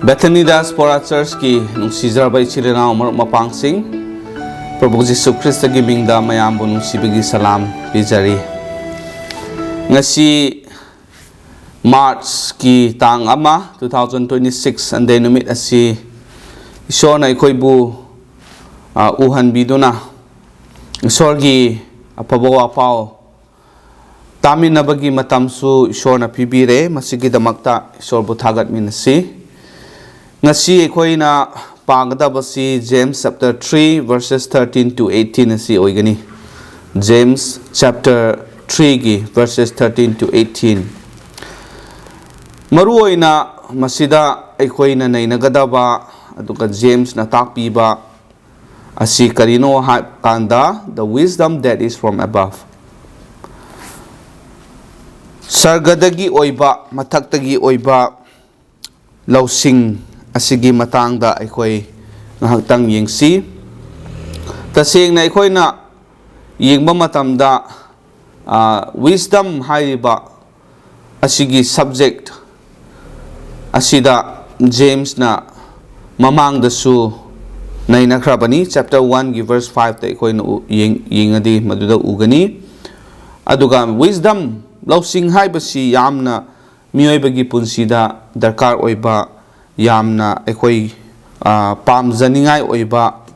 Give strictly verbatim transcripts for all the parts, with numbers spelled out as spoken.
Bethany Diaspora Church-ꯀꯤ ꯅꯨꯡꯁꯤꯖꯔꯕ ꯏꯆꯤꯜ ꯏꯅꯥꯎ ꯃꯔꯨꯞ ꯃꯄꯥꯡꯁꯤꯡ, ꯄ꯭ꯔꯚꯨ ꯖꯤꯁꯨ ꯈ꯭ꯔꯤꯁꯇꯒꯤ ꯃꯤꯡꯗ ꯃꯌꯥꯝꯕꯨ ꯅꯨꯡꯁꯤꯕꯒꯤ ꯁꯂꯥꯝ ꯄꯤꯖꯔꯤ꯫ ꯉꯁꯤ ꯃꯥꯔꯆꯀꯤ ꯇꯥꯡ ꯑꯃ, two thousand twenty six, Sunday ꯅꯨꯃꯤꯠ ꯑꯁꯤ ꯏꯁꯣꯔꯅ ꯑꯩꯈꯣꯏꯕꯨ, ꯑ, ꯎꯍꯟꯕꯤꯗꯨꯅ ꯏꯁꯣꯔꯒꯤ ꯑꯐꯕ ꯋꯥꯄꯥꯎ ꯇꯥꯃꯤꯟꯅꯕꯒꯤ ꯃꯇꯝꯁꯨ ꯏꯁꯣꯔꯅ ꯄꯤꯕꯤꯔꯦ꯫ ꯃꯁꯤꯒꯤꯗꯃꯛꯇ ꯏꯁꯣꯔꯕꯨ ꯊꯥꯒꯠꯃꯤꯟꯅꯁꯤ꯫ ꯉꯁꯤ ꯑꯩꯈꯣꯏꯅ ꯄꯥꯒꯗꯕꯁꯤ James chapter three verses thirteen to eighteen ꯑꯁꯤ ꯑꯣꯏꯒꯅꯤ꯫ James chapter three-ꯒꯤ verses thirteen to eighteen꯫ ꯃꯔꯨꯑꯣꯏꯅ ꯃꯁꯤꯗ ꯑꯩꯈꯣꯏꯅ ꯅꯩꯅꯒꯗꯕ, ꯑꯗꯨꯒ ꯖꯦꯝꯁꯅ ꯇꯥꯛꯄꯤꯕ ꯑꯁꯤ ꯀꯔꯤꯅꯣ ꯍꯥꯏꯕ ꯀꯥꯟꯗ, "The wisdom that is from above." ꯁꯔꯒꯗꯒꯤ ꯑꯣꯏꯕ, ꯃꯊꯛꯇꯒꯤ ꯑꯣꯏꯕ ꯂꯧꯁꯤꯡ ꯑꯁꯤꯒꯤ ꯃꯇꯥꯡꯗ ꯑꯩꯈꯣꯏ ꯉꯥꯏꯍꯥꯛꯇꯪ ꯌꯦꯡꯁꯤ꯫ ꯇꯁꯦꯡꯅ ꯑꯩꯈꯣꯏꯅ ꯌꯦꯡꯕ ꯃꯇꯝꯗ, ꯑ, wisdom ꯍꯥꯏꯔꯤꯕ ꯑꯁꯤꯒꯤ subject ꯑꯁꯤꯗ ꯖꯦꯝꯁꯅ ꯃꯃꯥꯡꯗꯁꯨ ꯅꯩꯅꯈ꯭ꯔꯕꯅꯤ꯫ Chapter one-ꯒꯤ verse five-ꯇ ꯑꯩꯈꯣꯏꯅ ꯎ-, ꯌꯦꯡ-, ꯌꯦꯡꯉꯗꯤ ꯃꯗꯨꯗ ꯎꯒꯅꯤ꯫ ꯑꯗꯨꯒ wisdom, ꯂꯧꯁꯤꯡ ꯍꯥꯏꯕꯁꯤ ꯌꯥꯝꯅ ꯃꯤꯑꯣꯏꯕꯒꯤ ꯄꯨꯟꯁꯤꯗ ꯗꯔꯀꯥꯔ ꯑꯣꯏꯕ, ꯌꯥꯝꯅ ꯑꯩꯈꯣꯏ, ꯑ, ꯄꯥꯝꯖꯅꯤꯡꯉꯥꯏ ꯑꯣꯏꯕ,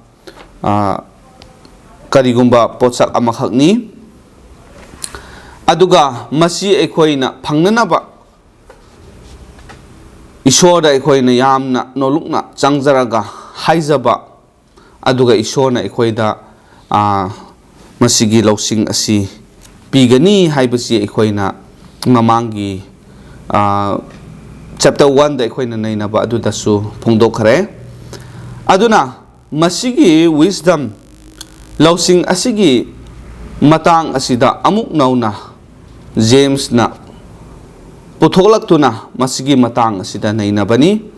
ꯑ, ꯀꯔꯤꯒꯨꯝꯕ ꯄꯣꯠꯁꯛ ꯑꯃꯈꯛꯅꯤ꯫ ꯑꯗꯨꯒ ꯃꯁꯤ ꯑꯩꯈꯣꯏꯅ ꯐꯪꯅꯅꯕ ꯏꯁꯣꯔꯗ ꯑꯩꯈꯣꯏꯅ ꯌꯥꯝꯅ ꯅꯣꯂꯨꯛꯅ ꯆꯪꯖꯔꯒ ꯍꯥꯏꯖꯕ, ꯑꯗꯨꯒ ꯏꯁꯣꯔꯅ ꯑꯩꯈꯣꯏꯗ, ꯑ, ꯃꯁꯤꯒꯤ ꯂꯧꯁꯤꯡ ꯑꯁꯤ ꯄꯤꯒꯅꯤ ꯍꯥꯏꯕꯁꯤ ꯑꯩꯈꯣꯏꯅ ꯃꯃꯥꯡꯒꯤ, ꯑ, chapter one-ꯗ ꯑꯩꯈꯣꯏꯅ ꯅꯩꯅꯕ ꯑꯗꯨꯗꯁꯨ ꯐꯣꯡꯗꯣꯛꯈ꯭ꯔꯦ꯫ ꯑꯗꯨꯅ ꯃꯁꯤꯒꯤ wisdom, ꯂꯧꯁꯤꯡ ꯑꯁꯤꯒꯤ ꯃꯇꯥꯡ ꯑꯁꯤꯗ ꯑꯃꯨꯛ ꯅꯧꯅ ꯖꯦꯝꯁꯅ ꯄꯨꯊꯣꯛꯂꯛꯇꯨꯅ ꯃꯁꯤꯒꯤ ꯃꯇꯥꯡ ꯑꯁꯤꯗ ꯅꯩꯅꯕꯅꯤ꯫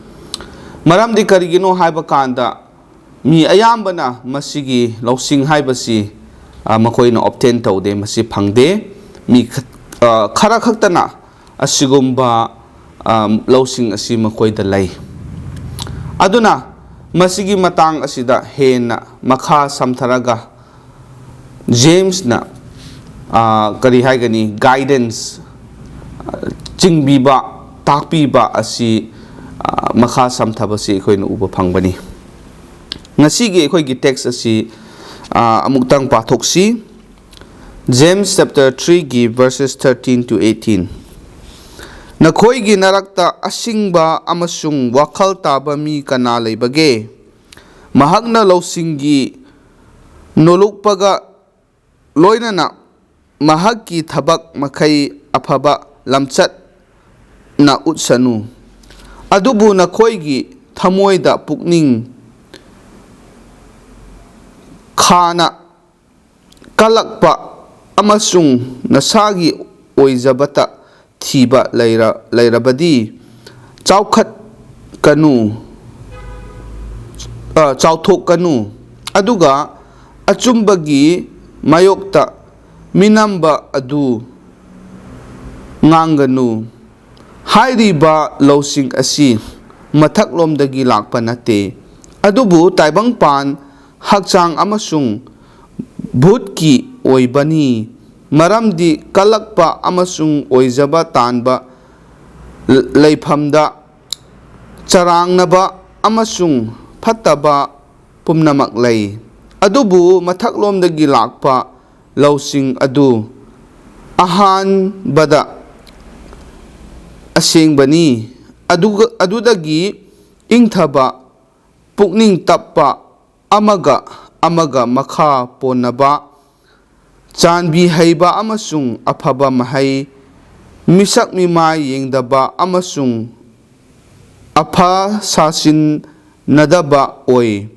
ꯃꯔꯝꯗꯤ ꯀꯔꯤꯒꯤꯅꯣ ꯍꯥꯏꯕ ꯀꯥꯟꯗ, ꯃꯤ ꯑꯌꯥꯝꯕꯅ ꯃꯁꯤꯒꯤ ꯂꯧꯁꯤꯡ ꯍꯥꯏꯕꯁꯤ, ꯑ, ꯃꯈꯣꯏꯅ obtain ꯇꯧꯗꯦ, ꯃꯁꯤ ꯐꯪꯗꯦ꯫ ꯃꯤ ꯈ-, ꯑ, ꯈꯔ ꯈꯛꯇꯅ ꯑꯁꯤꯒꯨꯝꯕ, ꯑ, ꯂꯧꯁꯤꯡ ꯑꯁꯤ ꯃꯈꯣꯏꯗ ꯂꯩ꯫ ꯑꯗꯨꯅ ꯃꯁꯤꯒꯤ ꯃꯇꯥꯡ ꯑꯁꯤꯗ ꯍꯦꯟꯅ ꯃꯈꯥ ꯁꯝꯊꯔꯒ ꯖꯦꯝꯁꯅ, ꯑ, ꯀꯔꯤ ꯍꯥꯏꯒꯅꯤ, ꯒꯥꯏꯗꯦꯟꯁ, ꯑ, ꯆꯤꯡꯕꯤꯕ, ꯇꯥꯛꯄꯤꯕ ꯑꯁꯤ, ꯑ, ꯃꯈꯥ ꯁꯝꯊꯕꯁꯤ ꯑꯩꯈꯣꯏꯅ ꯎꯕ ꯐꯪꯕꯅꯤ꯫ ꯉꯁꯤꯒꯤ ꯑꯩꯈꯣꯏꯒꯤ ꯇꯦꯛꯁ ꯑꯁꯤ, ꯑ, ꯑꯃꯨꯛꯇꯪ ꯄꯥꯊꯣꯛꯁꯤ꯫ James chapter three ꯒꯤ verses thirteen to eighteen꯫ "ꯅꯈꯣꯏꯒꯤ ꯅꯔꯛꯇ ꯑꯁꯤꯡꯕ ꯑꯃꯁꯨꯡ ꯋꯥꯈꯜ ꯇꯥꯕ ꯃꯤ ꯀꯅꯥ ꯂꯩꯕꯒꯦ? ꯃꯍꯥꯛꯅ ꯂꯧꯁꯤꯡꯒꯤ ꯅꯣꯂꯨꯛꯄꯒ ꯂꯣꯏꯅꯅ ꯃꯍꯥꯛꯀꯤ ꯊꯕꯛ ꯃꯈꯩ ꯑꯐꯕ ꯂꯝꯆꯠꯅ ꯎꯠꯁꯅꯨ꯫ ꯑꯗꯨꯕꯨ ꯅꯈꯣꯏꯒꯤ ꯊꯃꯣꯏꯗ ꯄꯨꯛꯅꯤꯡ ꯈꯥꯅ ꯀꯜꯂꯛꯄ ꯑꯃꯁꯨꯡ ꯅꯁꯥꯒꯤ ꯑꯣꯏꯖꯕꯇ ꯊꯤꯕ ꯂꯩꯔ-, ꯂꯩꯔꯕꯗꯤ ꯆꯥꯎꯈꯠꯀꯅꯨ, ꯑ, ꯆꯥꯎꯊꯣꯛꯀꯅꯨ, ꯑꯗꯨꯒ ꯑꯆꯨꯝꯕꯒꯤ ꯃꯥꯌꯣꯛꯇ ꯃꯤꯅꯝꯕ ꯑꯗꯨ ꯉꯥꯡꯒꯅꯨ꯫ ꯍꯥꯏꯔꯤꯕ ꯂꯧꯁꯤꯡ ꯑꯁꯤ ꯃꯊꯛꯂꯣꯝꯗꯒꯤ ꯂꯥꯛꯄ ꯅꯠꯇꯦ, ꯑꯗꯨꯕꯨ ꯇꯥꯏꯕꯪꯄꯥꯟ, ꯍꯛꯆꯥꯡ ꯑꯃꯁꯨꯡ ꯚꯨꯠꯀꯤ ꯑꯣꯏꯕꯅꯤ, ꯃꯔꯝꯗꯤ ꯀꯜꯂꯛꯄ ꯑꯃꯁꯨꯡ ꯑꯣꯏꯖꯕ ꯇꯥꯟꯕ ꯂ-, ꯂꯩꯐꯝꯗ ꯆꯔꯥꯡꯅꯕ ꯑꯃꯁꯨꯡ ꯐꯠꯇꯕ ꯄꯨꯝꯅꯃꯛ ꯂꯩ, ꯑꯗꯨꯕꯨ ꯃꯊꯛꯂꯣꯝꯗꯒꯤ ꯂꯥꯛꯄ ꯂꯧꯁꯤꯡ ꯑꯗꯨ ꯑꯍꯥꯟꯕꯗ ꯑꯁꯦꯡꯕꯅꯤ, ꯑꯗꯨꯒ, ꯑꯗꯨꯗꯒꯤ ꯏꯪꯊꯕ, ꯄꯨꯛꯅꯤꯡ ꯇꯞꯄ, ꯑꯃꯒ ꯑꯃꯒ ꯃꯈꯥ ꯄꯣꯟꯅꯕ, ꯆꯥꯟꯕꯤ ꯍꯩꯕ ꯑꯃꯁꯨꯡ ꯑꯐꯕ ꯃꯍꯩ, ꯃꯤꯁꯛ ꯃꯤꯃꯥꯏ ꯌꯦꯡꯗꯕ ꯑꯃꯁꯨꯡ ꯑꯐ ꯁꯥꯁꯤꯟꯅꯗꯕ ꯑꯣꯏ꯫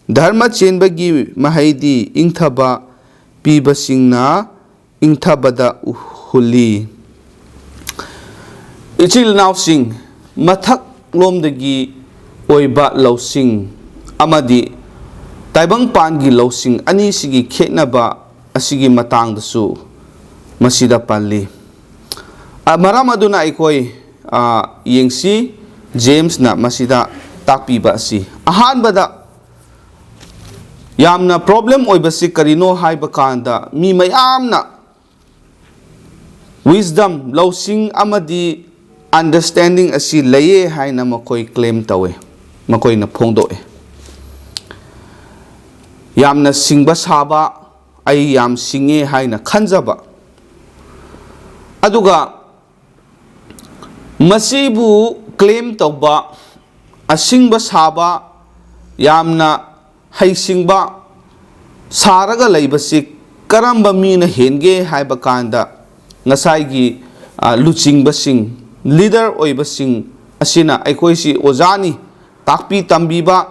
ꯙꯔꯃ ꯆꯦꯟꯕꯒꯤ ꯃꯍꯩꯗꯤ ꯏꯪꯊꯕ ꯄꯤꯕꯁꯤꯡꯅ ꯏꯪꯊꯕꯗ ꯎꯍꯜꯂꯤ꯫ ꯏꯆꯤꯜ ꯏꯅꯥꯎꯁꯤꯡ, ꯃꯊꯛꯂꯣꯝꯗꯒꯤ ꯑꯣꯏꯕ ꯂꯧꯁꯤꯡ ꯑꯃꯗꯤ ꯇꯥꯏꯕꯪꯄꯥꯟꯒꯤ ꯂꯧꯁꯤꯡ ꯑꯅꯤꯁꯤꯒꯤ ꯈꯦꯠꯅꯕ ꯑꯁꯤꯒꯤ ꯃꯇꯥꯡꯗꯁꯨ ꯃꯁꯤꯗ ꯄꯜꯂꯤ꯫ ꯑ, ꯃꯔꯝ ꯑꯗꯨꯅ ꯑꯩꯈꯣꯏ, ꯑ, ꯌꯦꯡꯁꯤ, ꯖꯦꯝꯁꯅ ꯃꯁꯤꯗ ꯇꯥꯛꯄꯤꯕ ꯑꯁꯤ꯫ ꯑꯍꯥꯟꯕꯗ ꯌꯥꯝꯅ problem ꯑꯣꯏꯕꯁꯤ ꯀꯔꯤꯅꯣ ꯍꯥꯏꯕ ꯀꯥꯟꯗ, ꯃꯤ ꯃꯌꯥꯝꯅ wisdom, ꯂꯧꯁꯤꯡ ꯑꯃꯗꯤ understanding ꯑꯁꯤ ꯂꯩꯌꯦ ꯍꯥꯏꯅ ꯃꯈꯣꯏ claim ꯇꯧꯋꯦ, ꯃꯈꯣꯏꯅ ꯐꯣꯡꯗꯣꯛꯑꯦ꯫ ꯌꯥꯝꯅ ꯁꯤꯡꯕ ꯁꯥꯕ, ꯑꯩ ꯌꯥꯝ ꯁꯤꯡꯉꯦ ꯍꯥꯏꯅ ꯈꯟꯖꯕ, ꯑꯗꯨꯒ ꯃꯁꯤꯕꯨ claim ꯇꯧꯕ, ꯑꯁꯤꯡꯕ ꯁꯥꯕ, ꯌꯥꯝꯅ ꯍꯩꯁꯤꯡꯕ ꯁꯥꯔꯒ ꯂꯩꯕꯁꯤ ꯀꯔꯝꯕ ꯃꯤꯅ ꯍꯦꯟꯒꯦ ꯍꯥꯏꯕ ꯀꯥꯟꯗ, ꯉꯁꯥꯏꯒꯤ, ꯑ, ꯂꯨꯆꯤꯡꯕꯁꯤꯡ, leader ꯑꯣꯏꯕꯁꯤꯡ ꯑꯁꯤꯅ ꯑꯩꯈꯣꯏꯁꯤ ꯑꯣꯖꯥꯅꯤ, ꯇꯥꯛꯄꯤ ꯇꯝꯕꯤꯕ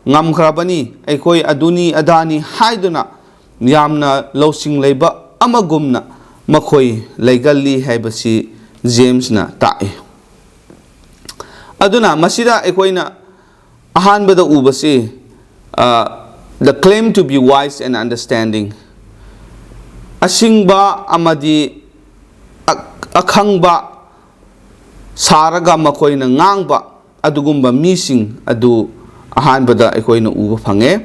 ꯉꯝꯈ꯭ꯔꯕꯅꯤ, ꯑꯩꯈꯣꯏ ꯑꯗꯨꯅꯤ ꯑꯗꯥꯅꯤ ꯍꯥꯏꯗꯨꯅ ꯌꯥꯝꯅ ꯂꯧꯁꯤꯡ ꯂꯩꯕ ꯑꯃꯒꯨꯝꯅ ꯃꯈꯣꯏ ꯂꯩꯒꯜꯂꯤ ꯍꯥꯏꯕꯁꯤ ꯖꯦꯝꯁꯅ ꯇꯥꯛꯏ꯫ ꯑꯗꯨꯅ ꯃꯁꯤꯗ ꯑꯩꯈꯣꯏꯅ ꯑꯍꯥꯟꯕꯗ ꯎꯕꯁꯤ, ꯑ, the claim to be wise and understanding, ꯑꯁꯤꯡꯕ ꯑꯃꯗꯤ ꯑ-, ꯑꯈꯪꯕ ꯁꯥꯔꯒ ꯃꯈꯣꯏꯅ ꯉꯥꯡꯕ ꯑꯗꯨꯒꯨꯝꯕ ꯃꯤꯁꯤꯡ ꯑꯗꯨ ꯑꯍꯥꯟꯕꯗ ꯑꯩꯈꯣꯏꯅ ꯎꯕ ꯐꯪꯉꯦ꯫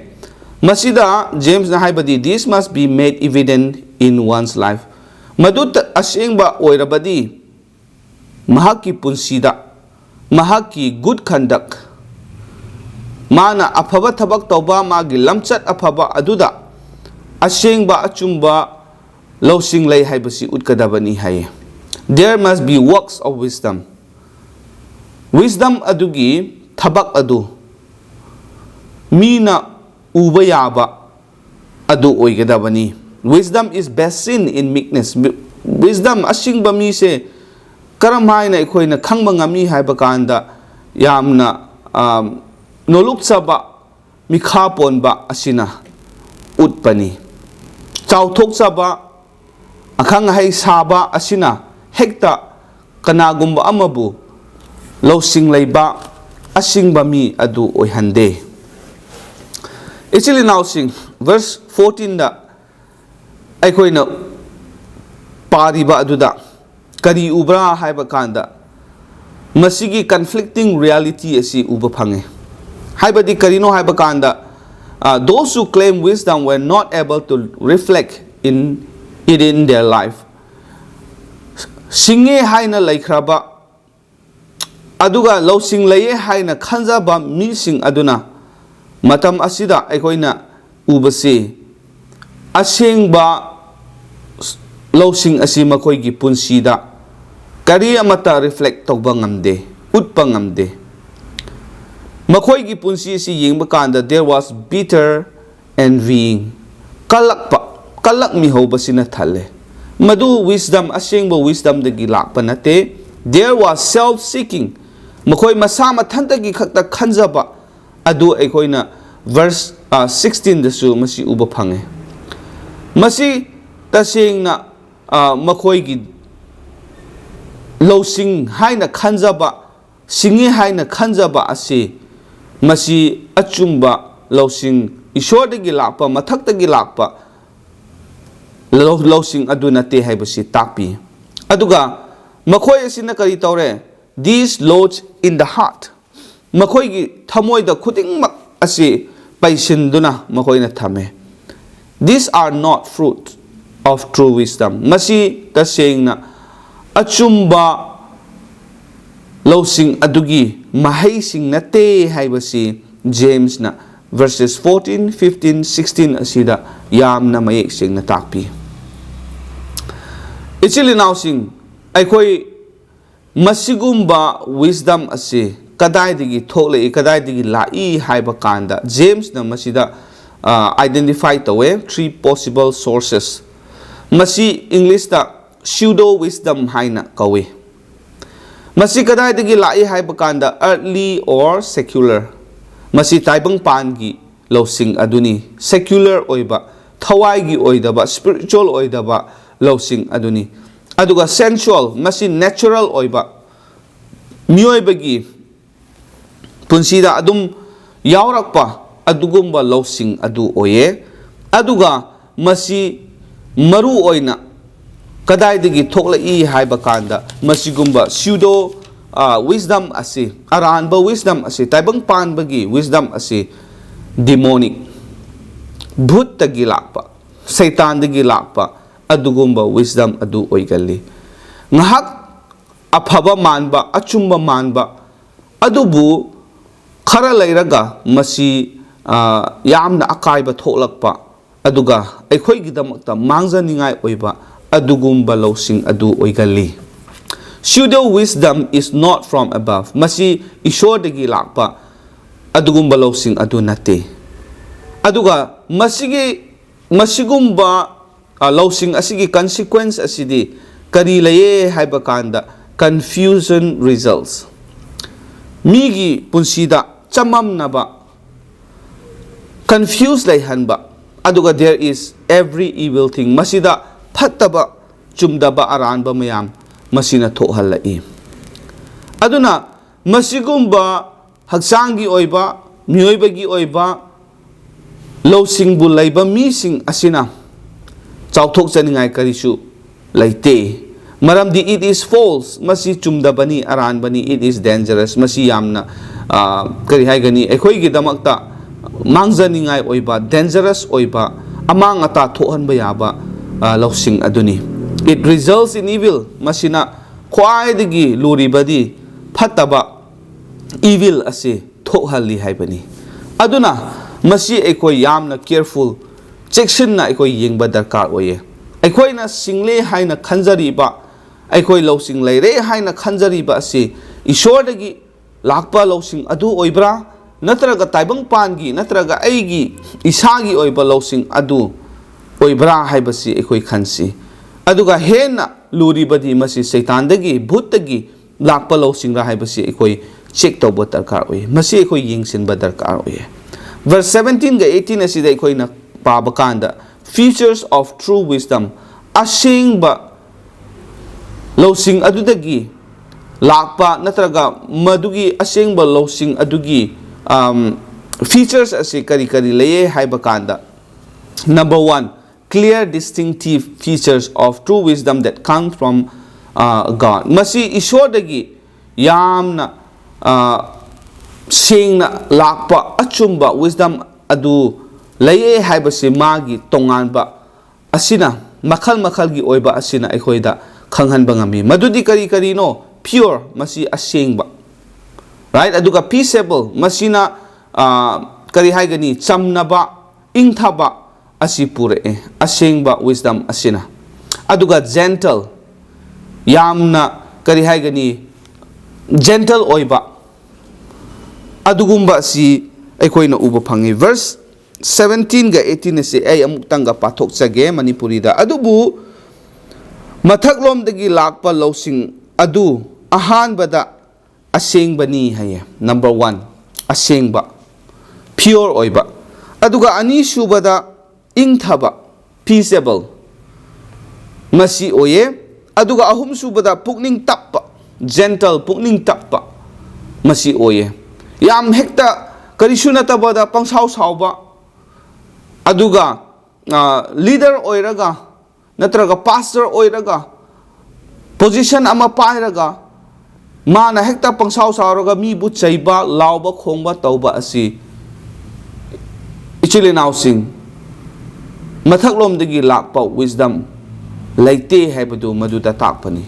ꯃꯁꯤꯗ ꯖꯦꯝꯁꯅ ꯍꯥꯏꯕꯗꯤ, "This must be made evident in one's life." ꯃꯗꯨ ꯇ-, ꯑꯁꯦꯡꯕ ꯑꯣꯏꯔꯕꯗꯤ ꯃꯍꯥꯛꯀꯤ ꯄꯨꯟꯁꯤꯗ ꯃꯍꯥꯛꯀꯤ good conduct, ꯃꯥꯅ ꯑꯐꯕ ꯊꯕꯛ ꯇꯧꯕ, ꯃꯥꯒꯤ ꯂꯝꯆꯠ ꯑꯐꯕ ꯑꯗꯨꯗ ꯑꯁꯦꯡꯕ ꯑꯆꯨꯝꯕ ꯂꯧꯁꯤꯡ ꯂꯩ ꯍꯥꯏꯕꯁꯤ ꯎꯠꯀꯗꯕꯅꯤ ꯍꯥꯏꯌꯦ꯫ "There must be works of wisdom." Wisdom ꯑꯗꯨꯒꯤ ꯊꯕꯛ ꯑꯗꯨ ꯃꯤꯅ ꯎꯕ ꯌꯥꯕ ꯑꯗꯨ ꯑꯣꯏꯒꯗꯕꯅꯤ꯫ "Wisdom is best seen in meekness." Wisdom, ꯑꯁꯤꯡꯕ ꯃꯤꯁꯦ ꯀꯔꯝ ꯍꯥꯏꯅ ꯑꯩꯈꯣꯏꯅ ꯈꯪꯕ ꯉꯝꯃꯤ ꯍꯥꯏꯕ ꯀꯥꯟꯗ, ꯌꯥꯝꯅ, ꯑꯥꯝ, ꯅꯣꯂꯨꯛꯆꯕ, ꯃꯤꯈꯥ ꯄꯣꯟꯕ ꯑꯁꯤꯅ ꯎꯠꯄꯅꯤ꯫ ꯆꯥꯎꯊꯣꯛꯆꯕ, ꯑꯈꯪ ꯑꯍꯩ ꯁꯥꯕ ꯑꯁꯤꯅ ꯍꯦꯛꯇ ꯀꯅꯥꯒꯨꯝꯕ ꯑꯃꯕꯨ ꯂꯧꯁꯤꯡ ꯂꯩꯕ, ꯑꯁꯤꯡꯕ ꯃꯤ ꯑꯗꯨ ꯑꯣꯏꯍꯟꯗꯦ꯫ ꯏꯆꯤꯜ ꯏꯅꯥꯎꯁꯤꯡ, verse fourteenꯗ ꯑꯩꯈꯣꯏꯅ ꯄꯥꯔꯤꯕ ꯑꯗꯨꯗ ꯀꯔꯤ ꯎꯕ꯭ꯔꯥ ꯍꯥꯏꯕ ꯀꯥꯟꯗ, ꯃꯁꯤꯒꯤ conflicting reality ꯑꯁꯤ ꯎꯕ ꯐꯪꯉꯦ꯫ ꯍꯥꯏꯕꯗꯤ ꯀꯔꯤꯅꯣ ꯍꯥꯏꯕ ꯀꯥꯟꯗ, uh, those who claim wisdom were not able to reflect in it in their life. ꯁꯤꯡꯉꯦ ꯍꯥꯏꯅ ꯂꯩꯈ꯭ꯔꯕ, ꯑꯗꯨꯒ ꯂꯧꯁꯤꯡ ꯂꯩꯌꯦ ꯍꯥꯏꯅ ꯈꯟꯖꯕ ꯃꯤꯁꯤꯡ ꯑꯗꯨꯅ ꯃꯇꯝ ꯑꯁꯤꯗ ꯑꯩꯈꯣꯏꯅ ꯎꯕꯁꯤ ꯑꯁꯦꯡꯕ ꯂꯧꯁꯤꯡ ꯑꯁꯤ ꯃꯈꯣꯏꯒꯤ ꯄꯨꯟꯁꯤꯗ ꯀꯔꯤ ꯑꯃꯠꯇ reflect ꯇꯧꯕ ꯉꯝꯗꯦ, ꯎꯠꯄ ꯉꯝꯗꯦ꯫ ꯃꯈꯣꯏꯒꯤ ꯄꯨꯟꯁꯤ ꯑꯁꯤ ꯌꯦꯡꯕ ꯀꯥꯟꯗ there was bitter envying, ꯀꯜꯂꯛꯄ, ꯀꯜꯂꯛꯃꯤ ꯍꯧꯕꯁꯤꯅ ꯊꯜꯂꯦ꯫ ꯃꯗꯨ wisdom, ꯑꯁꯦꯡꯕ wisdomꯗꯒꯤ ꯂꯥꯛꯄ ꯅꯠꯇꯦ꯫ There was self seeking, ꯃꯈꯣꯏ ꯃꯁꯥ ꯃꯊꯟꯇꯒꯤ ꯈꯛꯇ ꯈꯟꯖꯕ ꯑꯗꯨ ꯑꯩꯈꯣꯏꯅ verse, ꯑ, sixteenꯗꯁꯨ ꯃꯁꯤ ꯎꯕ ꯐꯪꯉꯦ꯫ ꯃꯁꯤ ꯇꯁꯦꯡꯅ, ꯑ, ꯃꯈꯣꯏꯒꯤ ꯂꯧꯁꯤꯡ ꯍꯥꯏꯅ ꯈꯟꯖꯕ, ꯁꯤꯡꯉꯤ ꯍꯥꯏꯅ ꯈꯟꯖꯕ ꯑꯁꯤ, ꯃꯁꯤ ꯑꯆꯨꯝꯕ ꯂꯧꯁꯤꯡ, ꯏꯁꯣꯔꯗꯒꯤ ꯂꯥꯛꯄ, ꯃꯊꯛꯇꯒꯤ ꯂꯥꯛꯄ ꯂꯧ-, ꯂꯧꯁꯤꯡ ꯑꯗꯨ ꯅꯠꯇꯦ ꯍꯥꯏꯕꯁꯤ ꯇꯥꯛꯄꯤ꯫ ꯑꯗꯨꯒ ꯃꯈꯣꯏ ꯑꯁꯤꯅ ꯀꯔꯤ ꯇꯧꯔꯦ? These lodge in the heart. ꯃꯈꯣꯏꯒꯤ ꯊꯃꯣꯏꯗ ꯈꯨꯗꯤꯡꯃꯛ ꯑꯁꯤ ꯄꯩꯁꯤꯟꯗꯨꯅ ꯃꯈꯣꯏꯅ ꯊꯝꯃꯦ꯫ These are not fruit of true wisdom. ꯃꯁꯤ ꯇꯁꯦꯡꯅ ꯑꯆꯨꯝꯕ ꯂꯧꯁꯤꯡ ꯑꯗꯨꯒꯤ ꯃꯍꯩꯁꯤꯡ ꯅꯠꯇꯦ ꯍꯥꯏꯕꯁꯤ Jamesꯅ verses fourteen, fifteen, sixteen ꯑꯁꯤꯗ ꯌꯥꯝꯅ ꯃꯌꯦꯛ ꯁꯦꯡꯅ ꯇꯥꯛꯄꯤ꯫ ꯏꯆꯤꯜ ꯏꯅꯥꯎꯁꯤꯡ, ꯑꯩꯈꯣꯏ ꯃꯁꯤꯒꯨꯝꯕ wisdom ꯑꯁꯤ ꯀꯗꯥꯏꯗꯒꯤ ꯊꯣꯛꯂꯛꯏ, ꯀꯗꯥꯏꯗꯒꯤ ꯂꯥꯛꯏ ꯍꯥꯏꯕ ꯀꯥꯟꯗ, Jamesꯅ ꯃꯁꯤꯗ, ꯑ, identify ꯇꯧꯋꯦ, three possible sources꯫ ꯃꯁꯤ Englishꯇ pseudo wisdom ꯍꯥꯏꯅ ꯀꯧꯏ꯫ ꯃꯁꯤ ꯀꯗꯥꯏꯗꯒꯤ ꯂꯥꯛꯏ ꯍꯥꯏꯕ ꯀꯥꯟꯗ, earthly or secular, ꯃꯁꯤ ꯇꯥꯏꯕꯪꯄꯥꯟꯒꯤ ꯂꯧꯁꯤꯡ ꯑꯗꯨꯅꯤ꯫ Secular ꯑꯣꯏꯕ, ꯊꯋꯥꯏꯒꯤ ꯑꯣꯏꯗꯕ, spiritual ꯑꯣꯏꯗꯕ ꯂꯧꯁꯤꯡ ꯑꯗꯨꯅꯤ꯫ ꯑꯗꯨꯒ sensual, ꯃꯁꯤ natural ꯑꯣꯏꯕ, ꯃꯤꯑꯣꯏꯕꯒꯤ ꯄꯨꯟꯁꯤꯗ ꯑꯗꯨꯝ ꯌꯥꯎꯔꯛꯄ ꯑꯗꯨꯒꯨꯝꯕ ꯂꯧꯁꯤꯡ ꯑꯗꯨ ꯑꯣꯏꯌꯦ꯫ ꯑꯗꯨꯒ ꯃꯁꯤ ꯃꯔꯨ ꯑꯣꯏꯅ ꯀꯗꯥꯏꯗꯒꯤ ꯊꯣꯛꯂꯛꯏ ꯍꯥꯏꯕ ꯀꯥꯟꯗ, ꯃꯁꯤꯒꯨꯝꯕ pseudo, wisdom ꯑꯁꯤ, ꯑꯔꯥꯟꯕ wisdom ꯑꯁꯤ, ꯇꯥꯏꯕꯪ ꯄꯥꯟꯕꯒꯤ wisdom ꯑꯁꯤ demonic, ꯚꯨꯠꯇꯒꯤ ꯂꯥꯛꯄ, ꯁꯩꯇꯥꯟꯗꯒꯤ ꯂꯥꯛꯄ ꯑꯗꯨꯒꯨꯝꯕ wisdom ꯑꯗꯨ ꯑꯣꯏꯒꯜꯂꯤ꯫ ꯉꯥꯏꯍꯥꯛ ꯑꯐꯕ ꯃꯥꯟꯕ, ꯑꯆꯨꯝꯕ ꯃꯥꯟꯕ, ꯑꯗꯨꯕꯨ ꯈꯔ ꯂꯩꯔꯒ ꯃꯁꯤ, ꯑ, ꯌꯥꯝꯅ ꯑꯀꯥꯏꯕ ꯊꯣꯛꯂꯛꯄ, ꯑꯗꯨꯒ ꯑꯩꯈꯣꯏꯒꯤꯗꯃꯛꯇ ꯃꯥꯡꯖꯅꯤꯡꯉꯥꯏ ꯑꯣꯏꯕ ꯑꯗꯨꯒꯨꯝꯕ ꯂꯧꯁꯤꯡ ꯑꯗꯨ ꯑꯣꯏꯒꯜꯂꯤ꯫ Pseudo wisdom is not from above. ꯃꯁꯤ ꯏꯁꯣꯔꯗꯒꯤ ꯂꯥꯛꯄ ꯑꯗꯨꯒꯨꯝꯕ ꯂꯧꯁꯤꯡ ꯑꯗꯨ ꯅꯠꯇꯦ꯫ ꯑꯗꯨꯒ ꯃꯁꯤꯒꯤ, ꯃꯁꯤꯒꯨꯝꯕ, ꯑ, ꯂꯧꯁꯤꯡ ꯑꯁꯤꯒꯤ consequence ꯑꯁꯤꯗꯤ ꯀꯔꯤ ꯂꯩꯌꯦ ꯍꯥꯏꯕ ꯀꯥꯟꯗ, confusion results꯫ ꯃꯤꯒꯤ ꯄꯨꯟꯁꯤꯗ ꯆꯃꯝꯅꯕ, confuse ꯂꯩꯍꯟꯕ, ꯑꯗꯨꯒ there is every evil thing, ꯃꯁꯤꯗ ꯐꯠꯇꯕ, ꯆꯨꯝꯗꯕ, ꯑꯔꯥꯟꯕ ꯃꯌꯥꯝ ꯃꯁꯤꯅ ꯊꯣꯛꯍꯜꯂꯛꯏ꯫ ꯑꯗꯨꯅ ꯃꯁꯤꯒꯨꯝꯕ ꯍꯛꯆꯥꯡꯒꯤ ꯑꯣꯏꯕ, ꯃꯤꯑꯣꯏꯕꯒꯤ ꯑꯣꯏꯕ ꯂꯧꯁꯤꯡꯕꯨ ꯂꯩꯕ ꯃꯤꯁꯤꯡ ꯑꯁꯤꯅ ꯆꯥꯎꯊꯣꯛꯆꯅꯤꯡꯉꯥꯏ ꯀꯔꯤꯁꯨ ꯂꯩꯇꯦ꯫ ꯃꯔꯝꯗꯤ it is false, ꯃꯁꯤ ꯆꯨꯝꯗꯕꯅꯤ, ꯑꯔꯥꯟꯕꯅꯤ, it is dangerous, ꯃꯁꯤ ꯌꯥꯝꯅ, ꯑ, ꯀꯔꯤ ꯍꯥꯏꯒꯅꯤ, ꯑꯩꯈꯣꯏꯒꯤꯗꯃꯛꯇ ꯃꯥꯡꯖꯅꯤꯡꯉꯥꯏ ꯑꯣꯏꯕ, dangerous ꯑꯣꯏꯕ, ꯑꯃꯥꯡ ꯑꯇꯥ ꯊꯣꯛꯍꯟꯕ ꯌꯥꯕ, ꯑ, ꯂꯧꯁꯤꯡ ꯑꯗꯨꯅꯤ꯫ It results in evil, ꯃꯁꯤꯅ ꯈ꯭ꯋꯥꯏꯗꯒꯤ ꯂꯨꯔꯤꯕꯗꯤ ꯐꯠꯇꯕ, evil ꯑꯁꯤ ꯊꯣꯛꯍꯜꯂꯤ ꯍꯥꯏꯕꯅꯤ꯫ ꯑꯗꯨꯅ ꯃꯁꯤ ꯑꯩꯈꯣꯏ ꯌꯥꯝꯅ careful, ꯆꯦꯛꯁꯤꯟꯅ ꯑꯩꯈꯣꯏ ꯌꯦꯡꯕ ꯗꯔꯀꯥꯔ ꯑꯣꯏꯌꯦ꯫ ꯑꯩꯈꯣꯏꯅ ꯁꯤꯡꯂꯦ ꯍꯥꯏꯅ ꯈꯟꯖꯔꯤꯕ, ꯑꯩꯈꯣꯏ ꯂꯧꯁꯤꯡ ꯂꯩꯔꯦ ꯍꯥꯏꯅ ꯈꯟꯖꯔꯤꯕ ꯑꯁꯤ ꯏꯁꯣꯔꯗꯒꯤ ꯂꯥꯛꯄ ꯂꯧꯁꯤꯡ ꯑꯗꯨ ꯑꯣꯏꯕ꯭ꯔꯥ, ꯅꯠꯇ꯭ꯔꯒ ꯇꯥꯏꯕꯪꯄꯥꯟꯒꯤ, ꯅꯠꯇ꯭ꯔꯒ ꯑꯩꯒꯤ ꯏꯁꯥꯒꯤ ꯑꯣꯏꯕ ꯂꯧꯁꯤꯡ ꯑꯗꯨ ꯑꯣꯏꯕ꯭ꯔꯥ ꯍꯥꯏꯕꯁꯤ ꯑꯩꯈꯣꯏ ꯈꯟꯁꯤ꯫ ꯑꯗꯨꯒ ꯍꯦꯟꯅ ꯂꯨꯔꯤꯕꯗꯤ ꯃꯁꯤ ꯁꯩꯇꯥꯟꯗꯒꯤ, ꯚꯨꯠꯇꯒꯤ ꯂꯥꯛꯄ ꯂꯧꯁꯤꯡꯔꯥ ꯍꯥꯏꯕꯁꯤ ꯑꯩꯈꯣꯏ check ꯇꯧꯕ ꯗꯔꯀꯥꯔ ꯑꯣꯏ꯫ ꯃꯁꯤ ꯑꯩꯈꯣꯏ ꯌꯦꯡꯁꯤꯟꯕ ꯗꯔꯀꯥꯔ ꯑꯣꯏ꯫ Verse seventeen ꯒ eighteen ꯑꯁꯤꯗ ꯑꯩꯈꯣꯏꯅ ꯄꯥꯕ ꯀꯥꯟꯗ, features of true wisdom, ꯑꯁꯦꯡꯕ ꯂꯧꯁꯤꯡ ꯑꯗꯨꯗꯒꯤ ꯂꯥꯛꯄ, ꯅꯠꯇ꯭ꯔꯒ ꯃꯗꯨꯒꯤ ꯑꯁꯦꯡꯕ ꯂꯧꯁꯤꯡ ꯑꯗꯨꯒꯤ, ꯑꯝ, features ꯑꯁꯤ ꯀꯔꯤ ꯀꯔꯤ ꯂꯩꯌꯦ ꯍꯥꯏꯕ ꯀꯥꯟꯗ, number one, clear distinctive features of true wisdom that comes from, uh, God. ꯃꯁꯤ ꯏꯁꯣꯔꯗꯒꯤ ꯌꯥꯝꯅ ꯑ, ꯁꯦꯡꯅ ꯂꯥꯛꯄ ꯑꯆꯨꯝꯕ wisdom ꯑꯗꯨ ꯂꯩꯌꯦ ꯍꯥꯏꯕꯁꯤ ꯃꯥꯒꯤ ꯇꯣꯉꯥꯟꯕ ꯑꯁꯤꯅ, ꯃꯈꯜ ꯃꯈꯜꯒꯤ ꯑꯣꯏꯕ ꯑꯁꯤꯅ ꯑꯩꯈꯣꯏꯗ ꯈꯪꯍꯟꯕ ꯉꯝꯃꯤ꯫ ꯃꯗꯨꯗꯤ ꯀꯔꯤ ꯀꯔꯤꯅꯣ? Pure, ꯃꯁꯤ ꯑꯁꯦꯡꯕ, right? ꯑꯗꯨꯒ peaceable, ꯃꯁꯤꯅ ꯑ, ꯀꯔꯤ ꯍꯥꯏꯒꯅꯤ? ꯆꯝꯅꯕ, ꯏꯪꯊꯕ ꯑꯁꯤ ꯄꯨꯔꯛꯑꯦ ꯑꯁꯦꯡꯕ wisdom ꯑꯁꯤꯅ꯫ ꯑꯗꯨꯒ gentle, ꯌꯥꯝꯅ ꯀꯔꯤ ꯍꯥꯏꯒꯅꯤ? Gentle ꯑꯣꯏꯕ, ꯑꯗꯨꯒꯨꯝꯕ ꯑꯁꯤ ꯑꯩꯈꯣꯏꯅ ꯎꯕ ꯐꯪꯉꯤ꯫ Verse seventeen ꯒ eighteen ꯑꯁꯤ ꯑꯩ ꯑꯃꯨꯛꯇꯪꯒ ꯄꯥꯊꯣꯛꯆꯒꯦ ꯃꯅꯤꯄꯨꯔꯤꯗ꯫ "ꯑꯗꯨꯕꯨ ꯃꯊꯛꯂꯣꯝꯗꯒꯤ ꯂꯥꯛꯄ ꯂꯧꯁꯤꯡ ꯑꯗꯨ ꯑꯍꯥꯟꯕꯗ ꯑꯁꯦꯡꯕꯅꯤ" ꯍꯥꯏꯌꯦ꯫ Number one, ꯑꯁꯦꯡꯕ, pure ꯑꯣꯏꯕ꯫ ꯑꯗꯨꯒ ꯑꯅꯤꯁꯨꯕꯗ ꯏꯪꯊꯕ, peaceable, ꯃꯁꯤ ꯑꯣꯏꯌꯦ꯫ ꯑꯗꯨꯒ ꯑꯍꯨꯝꯁꯨꯕꯗ ꯄꯨꯛꯅꯤꯡ ꯇꯞꯄ, gentle, ꯄꯨꯛꯅꯤꯡ ꯇꯞꯄ, ꯃꯁꯤ ꯑꯣꯏꯌꯦ꯫ ꯌꯥꯝ ꯍꯦꯛꯇ ꯀꯔꯤꯁꯨ ꯅꯠꯇꯕꯗ ꯄꯪꯁꯥꯎ ꯁꯥꯎꯕ, ꯑꯗꯨꯒ ꯂꯤꯗꯔ ꯑꯣꯏꯔꯒ ꯅꯠꯇ꯭ꯔꯒ ꯄꯥꯁꯇꯔ ꯑꯣꯏꯔꯒ, position ꯑꯃ ꯄꯥꯏꯔꯒ, ꯃꯥꯅ ꯍꯦꯛꯇ ꯄꯪꯁꯥꯎ ꯁꯥꯎꯔꯒ ꯃꯤꯕꯨ ꯆꯩꯕ, ꯂꯥꯎꯕ ꯈꯣꯡꯕ ꯇꯧꯕ ꯑꯁꯤ ꯏꯆꯤꯜ ꯏꯅꯥꯎꯁꯤꯡ, ꯃꯊꯛꯂꯣꯝꯗꯒꯤ ꯂꯥꯛꯄ wisdom ꯂꯩꯇꯦ ꯍꯥꯏꯕꯗꯨ ꯃꯗꯨꯗ ꯇꯥꯛꯄꯅꯤ꯫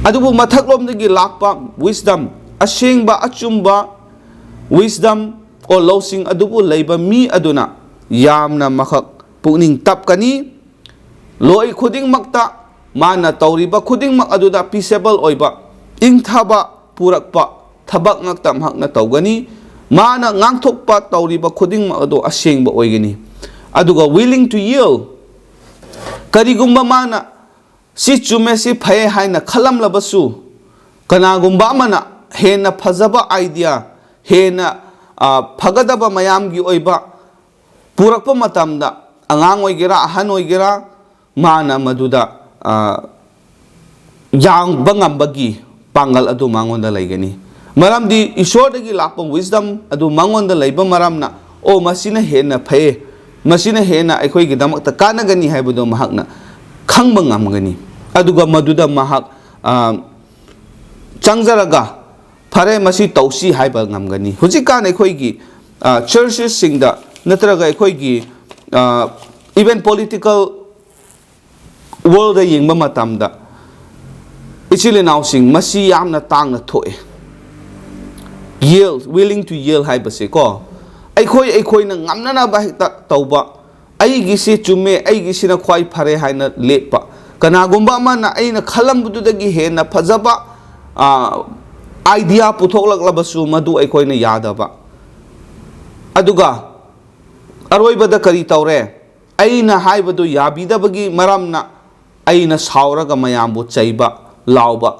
ꯑꯗꯨꯕꯨ ꯃꯊꯛꯂꯣꯝꯗꯒꯤ ꯂꯥꯛꯄ wisdom, ꯑꯁꯦꯡꯕ ꯑꯆꯨꯝꯕ wisdom ꯑꯣ ꯂꯧꯁꯤꯡ ꯑꯗꯨꯕꯨ ꯂꯩꯕ ꯃꯤ ꯑꯗꯨꯅ ꯌꯥꯝꯅ ꯃꯈꯛ ꯄꯨꯛꯅꯤꯡ ꯇꯞꯀꯅꯤ꯫ ꯂꯣꯏ ꯈꯨꯗꯤꯡꯃꯛꯇ ꯃꯥꯅ ꯇꯧꯔꯤꯕ ꯈꯨꯗꯤꯡꯃꯛ ꯑꯗꯨꯗ peaceable ꯑꯣꯏꯕ, ꯏꯪꯊꯕ ꯄꯨꯔꯛꯄ ꯊꯕꯛ ꯉꯥꯛꯇ ꯃꯍꯥꯛꯅ ꯇꯧꯒꯅꯤ꯫ ꯃꯥꯅ ꯉꯥꯡꯊꯣꯛꯄ ꯇꯧꯔꯤꯕ ꯈꯨꯗꯤꯡꯃꯛ ꯑꯗꯨ ꯑꯁꯦꯡꯕ ꯑꯣꯏꯒꯅꯤ꯫ ꯑꯗꯨꯒ willing to yield, ꯀꯔꯤꯒꯨꯝꯕ ꯃꯥꯅ ꯁꯤ ꯆꯨꯝꯃꯦ, ꯁꯤ ꯐꯩ ꯍꯥꯏꯅ ꯈꯜꯂꯝꯂꯕꯁꯨ, ꯀꯅꯥꯒꯨꯝꯕ ꯑꯃꯅ ꯍꯦꯟꯅ ꯐꯖꯕ idea, ꯍꯦꯟꯅ, ꯑ, ꯐꯒꯗꯕ ꯃꯌꯥꯝꯒꯤ ꯑꯣꯏꯕ ꯄꯨꯔꯛꯄ ꯃꯇꯝꯗ, ꯑꯉꯥꯡ ꯑꯣꯏꯒꯦꯔꯥ, ꯑꯍꯟ ꯑꯣꯏꯒꯦꯔꯥ, ꯃꯥꯅ ꯃꯗꯨꯗ, ꯑ, ꯌꯥꯡꯕ ꯉꯝꯕꯒꯤ ꯄꯥꯡꯒꯜ ꯑꯗꯨ ꯃꯉꯣꯟꯗ ꯂꯩꯒꯅꯤ꯫ ꯃꯔꯝꯗꯤ ꯏꯁꯣꯔꯗꯒꯤ ꯂꯥꯛꯄ wisdom ꯑꯗꯨ ꯃꯉꯣꯟꯗ ꯂꯩꯕ ꯃꯔꯝꯅ, "ꯑꯣ, ꯃꯁꯤꯅ ꯍꯦꯟꯅ ꯐꯩ, ꯃꯁꯤꯅ ꯍꯦꯟꯅ ꯑꯩꯈꯣꯏꯒꯤꯗꯃꯛꯇ ꯀꯥꯟꯅꯒꯅꯤ" ꯍꯥꯏꯕꯗꯨ ꯃꯍꯥꯛꯅ ꯈꯪꯕ ꯉꯝꯒꯅꯤ꯫ ꯑꯗꯨꯒ ꯃꯗꯨꯗ ꯃꯍꯥꯛ, ꯑ, ꯆꯪꯖꯔꯒ, "ꯐꯔꯦ, ꯃꯁꯤ ꯇꯧꯁꯤ" ꯍꯥꯏꯕ ꯉꯝꯒꯅꯤ? ꯍꯧꯖꯤꯛꯀꯥꯟ ꯑꯩꯈꯣꯏꯒꯤ, ꯑ, churches ꯁꯤꯡꯗ ꯅꯠꯇ꯭ꯔꯒ ꯑꯩꯈꯣꯏꯒꯤ, ꯑ, even political world ꯗ ꯌꯦꯡꯕ ꯃꯇꯝꯗ, ꯏꯆꯤꯜ ꯏꯅꯥꯎꯁꯤꯡ, ꯃꯁꯤ ꯌꯥꯝꯅ ꯇꯥꯡꯅ ꯊꯣꯛꯑꯦ꯫ Yield, willing to yield ꯍꯥꯏꯕꯁꯦꯀꯣ, ꯑꯩꯈꯣꯏ ꯑꯩꯈꯣꯏꯅ ꯉꯝꯅꯅꯕ ꯍꯦꯛꯇ ꯇꯧꯕ, "ꯑꯩꯒꯤꯁꯤ ꯆꯨꯝꯃꯦ, ꯑꯩꯒꯤꯁꯤꯅ ꯈ꯭ꯋꯥꯏ ꯐꯔꯦ" ꯍꯥꯏꯅ ꯂꯦꯞꯄ, ꯀꯅꯥꯒꯨꯝꯕ ꯑꯃꯅ ꯑꯩꯅ ꯈꯜꯂꯝꯕꯗꯨꯗꯒꯤ ꯍꯦꯟꯅ ꯐꯖꯕ, ꯑ, idea ꯄꯨꯊꯣꯛꯂꯛꯂꯕꯁꯨ ꯃꯗꯨ ꯑꯩꯈꯣꯏꯅ ꯌꯥꯗꯕ꯫ ꯑꯗꯨꯒ ꯑꯔꯣꯏꯕꯗ ꯀꯔꯤ ꯇꯧꯔꯦ? ꯑꯩꯅ ꯍꯥꯏꯕꯗꯨ ꯌꯥꯕꯤꯗꯕꯒꯤ ꯃꯔꯝꯅ ꯑꯩꯅ ꯁꯥꯎꯔꯒ ꯃꯌꯥꯝꯕꯨ ꯆꯩꯕ, ꯂꯥꯎꯕ,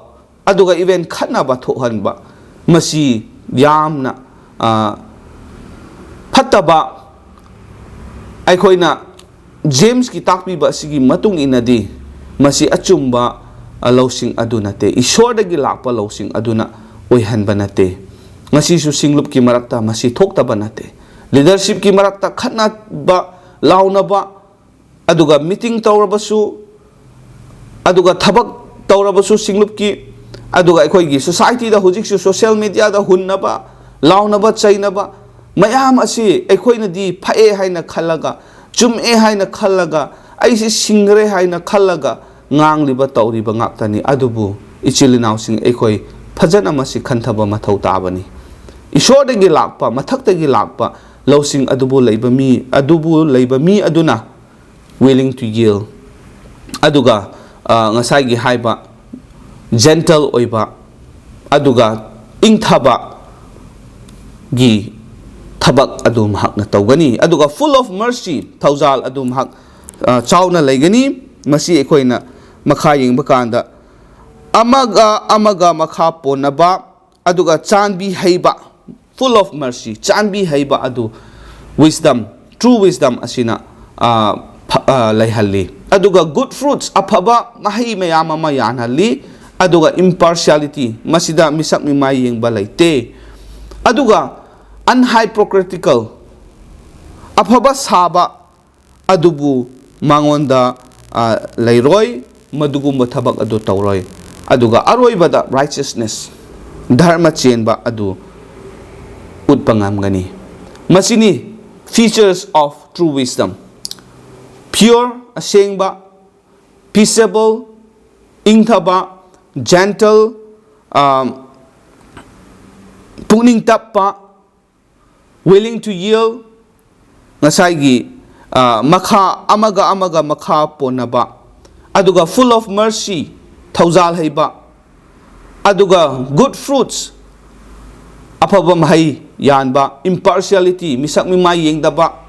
ꯑꯗꯨꯒ even ꯈꯠꯅꯕ ꯊꯣꯛꯍꯟꯕ, ꯃꯁꯤ ꯌꯥꯝꯅ, ꯑ, ꯐꯠꯇꯕ꯫ ꯑꯩꯈꯣꯏꯅ ꯖꯦꯝꯁꯀꯤ ꯇꯥꯛꯄꯤꯕ ꯑꯁꯤꯒꯤ ꯃꯇꯨꯡ ꯏꯟꯅꯗꯤ, ꯃꯁꯤ ꯑꯆꯨꯝꯕ, ꯑ, ꯂꯧꯁꯤꯡ ꯑꯗꯨ ꯅꯠꯇꯦ, ꯏꯁꯣꯔꯗꯒꯤ ꯂꯥꯛꯄ ꯂꯧꯁꯤꯡ ꯑꯗꯨꯅ ꯑꯣꯏꯍꯟꯕ ꯅꯠꯇꯦ꯫ ꯉꯁꯤꯁꯨ ꯁꯤꯡꯂꯨꯞꯀꯤ ꯃꯔꯛꯇ ꯃꯁꯤ ꯊꯣꯛꯇꯕ ꯅꯠꯇꯦ꯫ Leadership ꯀꯤ ꯃꯔꯛꯇ ꯈꯠꯅꯕ, ꯂꯥꯎꯅꯕ, ꯑꯗꯨꯒ meeting ꯇꯧꯔꯕꯁꯨ, ꯑꯗꯨꯒ ꯊꯕꯛ ꯇꯧꯔꯕꯁꯨ ꯁꯤꯡꯂꯨꯞꯀꯤ, ꯑꯗꯨꯒ ꯑꯩꯈꯣꯏꯒꯤ society ꯗ ꯍꯧꯖꯤꯛꯁꯨ social media ꯗ ꯍꯨꯟꯅꯕ, ꯂꯥꯎꯅꯕ, ꯆꯩꯅꯕ ꯃꯌꯥꯝ ꯑꯁꯤ ꯑꯩꯈꯣꯏꯅꯗꯤ ꯐꯩꯌꯦ ꯍꯥꯏꯅ ꯈꯜꯂꯒ, ꯆꯨꯝꯃꯦ ꯍꯥꯏꯅ ꯈꯜꯂꯒ, ꯑꯩꯁꯤ ꯁꯤꯡꯈ꯭ꯔꯦ ꯍꯥꯏꯅ ꯈꯜꯂꯒ ꯉꯥꯡꯂꯤꯕ, ꯇꯧꯔꯤꯕ ꯉꯥꯛꯇꯅꯤ꯫ ꯑꯗꯨꯕꯨ ꯏꯆꯤꯜ ꯏꯅꯥꯎꯁꯤꯡ, ꯑꯩꯈꯣꯏ ꯐꯖꯅ ꯃꯁꯤ ꯈꯟꯊꯕ ꯃꯊꯧ ꯇꯥꯕꯅꯤ꯫ ꯏꯁꯣꯔꯗꯒꯤ ꯂꯥꯛꯄ, ꯃꯊꯛꯇꯒꯤ ꯂꯥꯛꯄ ꯂꯧꯁꯤꯡ ꯑꯗꯨꯕꯨ ꯂꯩꯕ ꯃꯤ, ꯑꯗꯨꯕꯨ ꯂꯩꯕ ꯃꯤ ꯑꯗꯨꯅ willing to yield, ꯑꯗꯨꯒ, ꯑ, ꯉꯁꯥꯏꯒꯤ ꯍꯥꯏꯕ gentle ꯑꯣꯏꯕ, ꯑꯗꯨꯒ ꯏꯪꯊꯕꯒꯤ ꯊꯕꯛ ꯑꯗꯨ ꯃꯍꯥꯛꯅ ꯇꯧꯒꯅꯤ꯫ ꯑꯗꯨꯒ full of mercy, ꯊꯧꯖꯥꯜ ꯑꯗꯨ ꯃꯍꯥꯛ, ꯑ, ꯆꯥꯎꯅ ꯂꯩꯒꯅꯤ꯫ ꯃꯁꯤ ꯑꯩꯈꯣꯏꯅ ꯃꯈꯥ ꯌꯦꯡꯕ ꯀꯥꯟꯗ, "ꯑꯃꯒ ꯑꯃꯒ ꯃꯈꯥ ꯄꯣꯟꯅꯕ, ꯑꯗꯨꯒ ꯆꯥꯟꯕꯤ ꯍꯩꯕ", full of mercy, ꯆꯥꯟꯕꯤ ꯍꯩꯕ ꯑꯗꯨ wisdom, true wisdom ꯑꯁꯤꯅ, ꯑ, ꯐ-, ꯑ, ꯂꯩꯍꯜꯂꯤ꯫ ꯑꯗꯨꯒ good fruits, ꯑꯐꯕ ꯃꯍꯩ ꯃꯌꯥꯝ ꯑꯃ ꯌꯥꯟꯍꯜꯂꯤ꯫ ꯑꯗꯨꯒ impartiality, ꯃꯁꯤꯗ ꯃꯤꯁꯛ ꯃꯤꯃꯥꯏ ꯌꯦꯡꯕ ꯂꯩꯇꯦ꯫ ꯑꯗꯨꯒ unhypocritical, ꯑꯐꯕ ꯁꯥꯕ ꯑꯗꯨꯕꯨ ꯃꯉꯣꯟꯗ, ꯑ, ꯂꯩꯔꯣꯏ, ꯃꯗꯨꯒꯨꯝꯕ ꯊꯕꯛ ꯑꯗꯨ ꯇꯧꯔꯣꯏ꯫ ꯑꯗꯨꯒ ꯑꯔꯣꯏꯕꯗ righteousness, ꯙꯔꯃ ꯆꯦꯟꯕ ꯑꯗꯨ ꯎꯠꯄ ꯉꯝꯒꯅꯤ꯫ ꯃꯁꯤꯅꯤ features of true wisdom: pure, ꯑꯁꯦꯡꯕ; peaceable, ꯏꯪꯊꯕ; gentle, ꯑꯥ, ꯄꯨꯛꯅꯤꯡ ꯇꯞꯄ; willing to yield, ꯉꯁꯥꯏꯒꯤ, ꯑꯥ, ꯃꯈꯥ, ꯑꯃꯒ ꯑꯃꯒ ꯃꯈꯥ ꯄꯣꯟꯅꯕ; ꯑꯗꯨꯒ full of mercy, ꯊꯧꯖꯥꯜ ꯍꯩꯕ; ꯑꯗꯨꯒ good fruits, ꯑꯐꯕ ꯃꯍꯩ ꯌꯥꯟꯕ; impartiality, ꯃꯤꯁꯛ ꯃꯤꯃꯥꯏ ꯌꯦꯡꯗꯕ,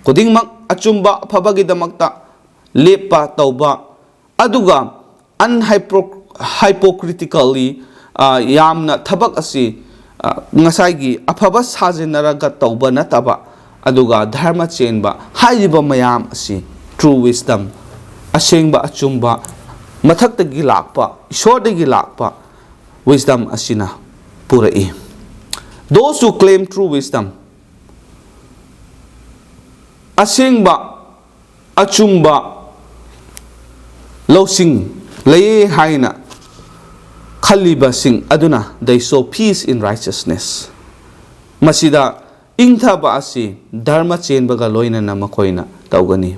ꯈꯨꯗꯤꯡꯃꯛ ꯑꯆꯨꯝꯕ ꯑꯐꯕꯒꯤꯗꯃꯛꯇ ꯂꯦꯞꯄ ꯇꯧꯕ; ꯑꯗꯨꯒ unhypo-, hypocritically, ꯑ, ꯌꯥꯝꯅ ꯊꯕꯛ ꯑꯁꯤ, ꯑ, ꯉꯁꯥꯏꯒꯤ ꯑꯐꯕ ꯁꯥꯖꯤꯟꯅꯔꯒ ꯇꯧꯕ ꯅꯠꯇꯕ, ꯑꯗꯨꯒ ꯙꯔꯃ ꯆꯦꯟꯕ ꯍꯥꯏꯔꯤꯕ ꯃꯌꯥꯝ ꯑꯁꯤ true wisdom, ꯑꯁꯦꯡꯕ ꯑꯆꯨꯝꯕ, ꯃꯊꯛꯇꯒꯤ ꯂꯥꯛꯄ, ꯏꯁꯣꯔꯗꯒꯤ ꯂꯥꯛꯄ wisdom ꯑꯁꯤꯅ ꯄꯨꯔꯛꯏ꯫ Those who claim true wisdom, ꯑꯁꯦꯡꯕ, ꯑꯆꯨꯝꯕ ꯂꯧꯁꯤꯡ ꯂꯩꯌꯦ ꯍꯥꯏꯅ ꯈꯜꯂꯤꯕꯁꯤꯡ ꯑꯗꯨꯅ they sow peace in righteousness, ꯃꯁꯤꯗ ꯏꯪꯊꯕ ꯑꯁꯤ ꯙꯔꯃ ꯆꯦꯟꯕꯒ ꯂꯣꯏꯅꯅ ꯃꯈꯣꯏꯅ ꯇꯧꯒꯅꯤ꯫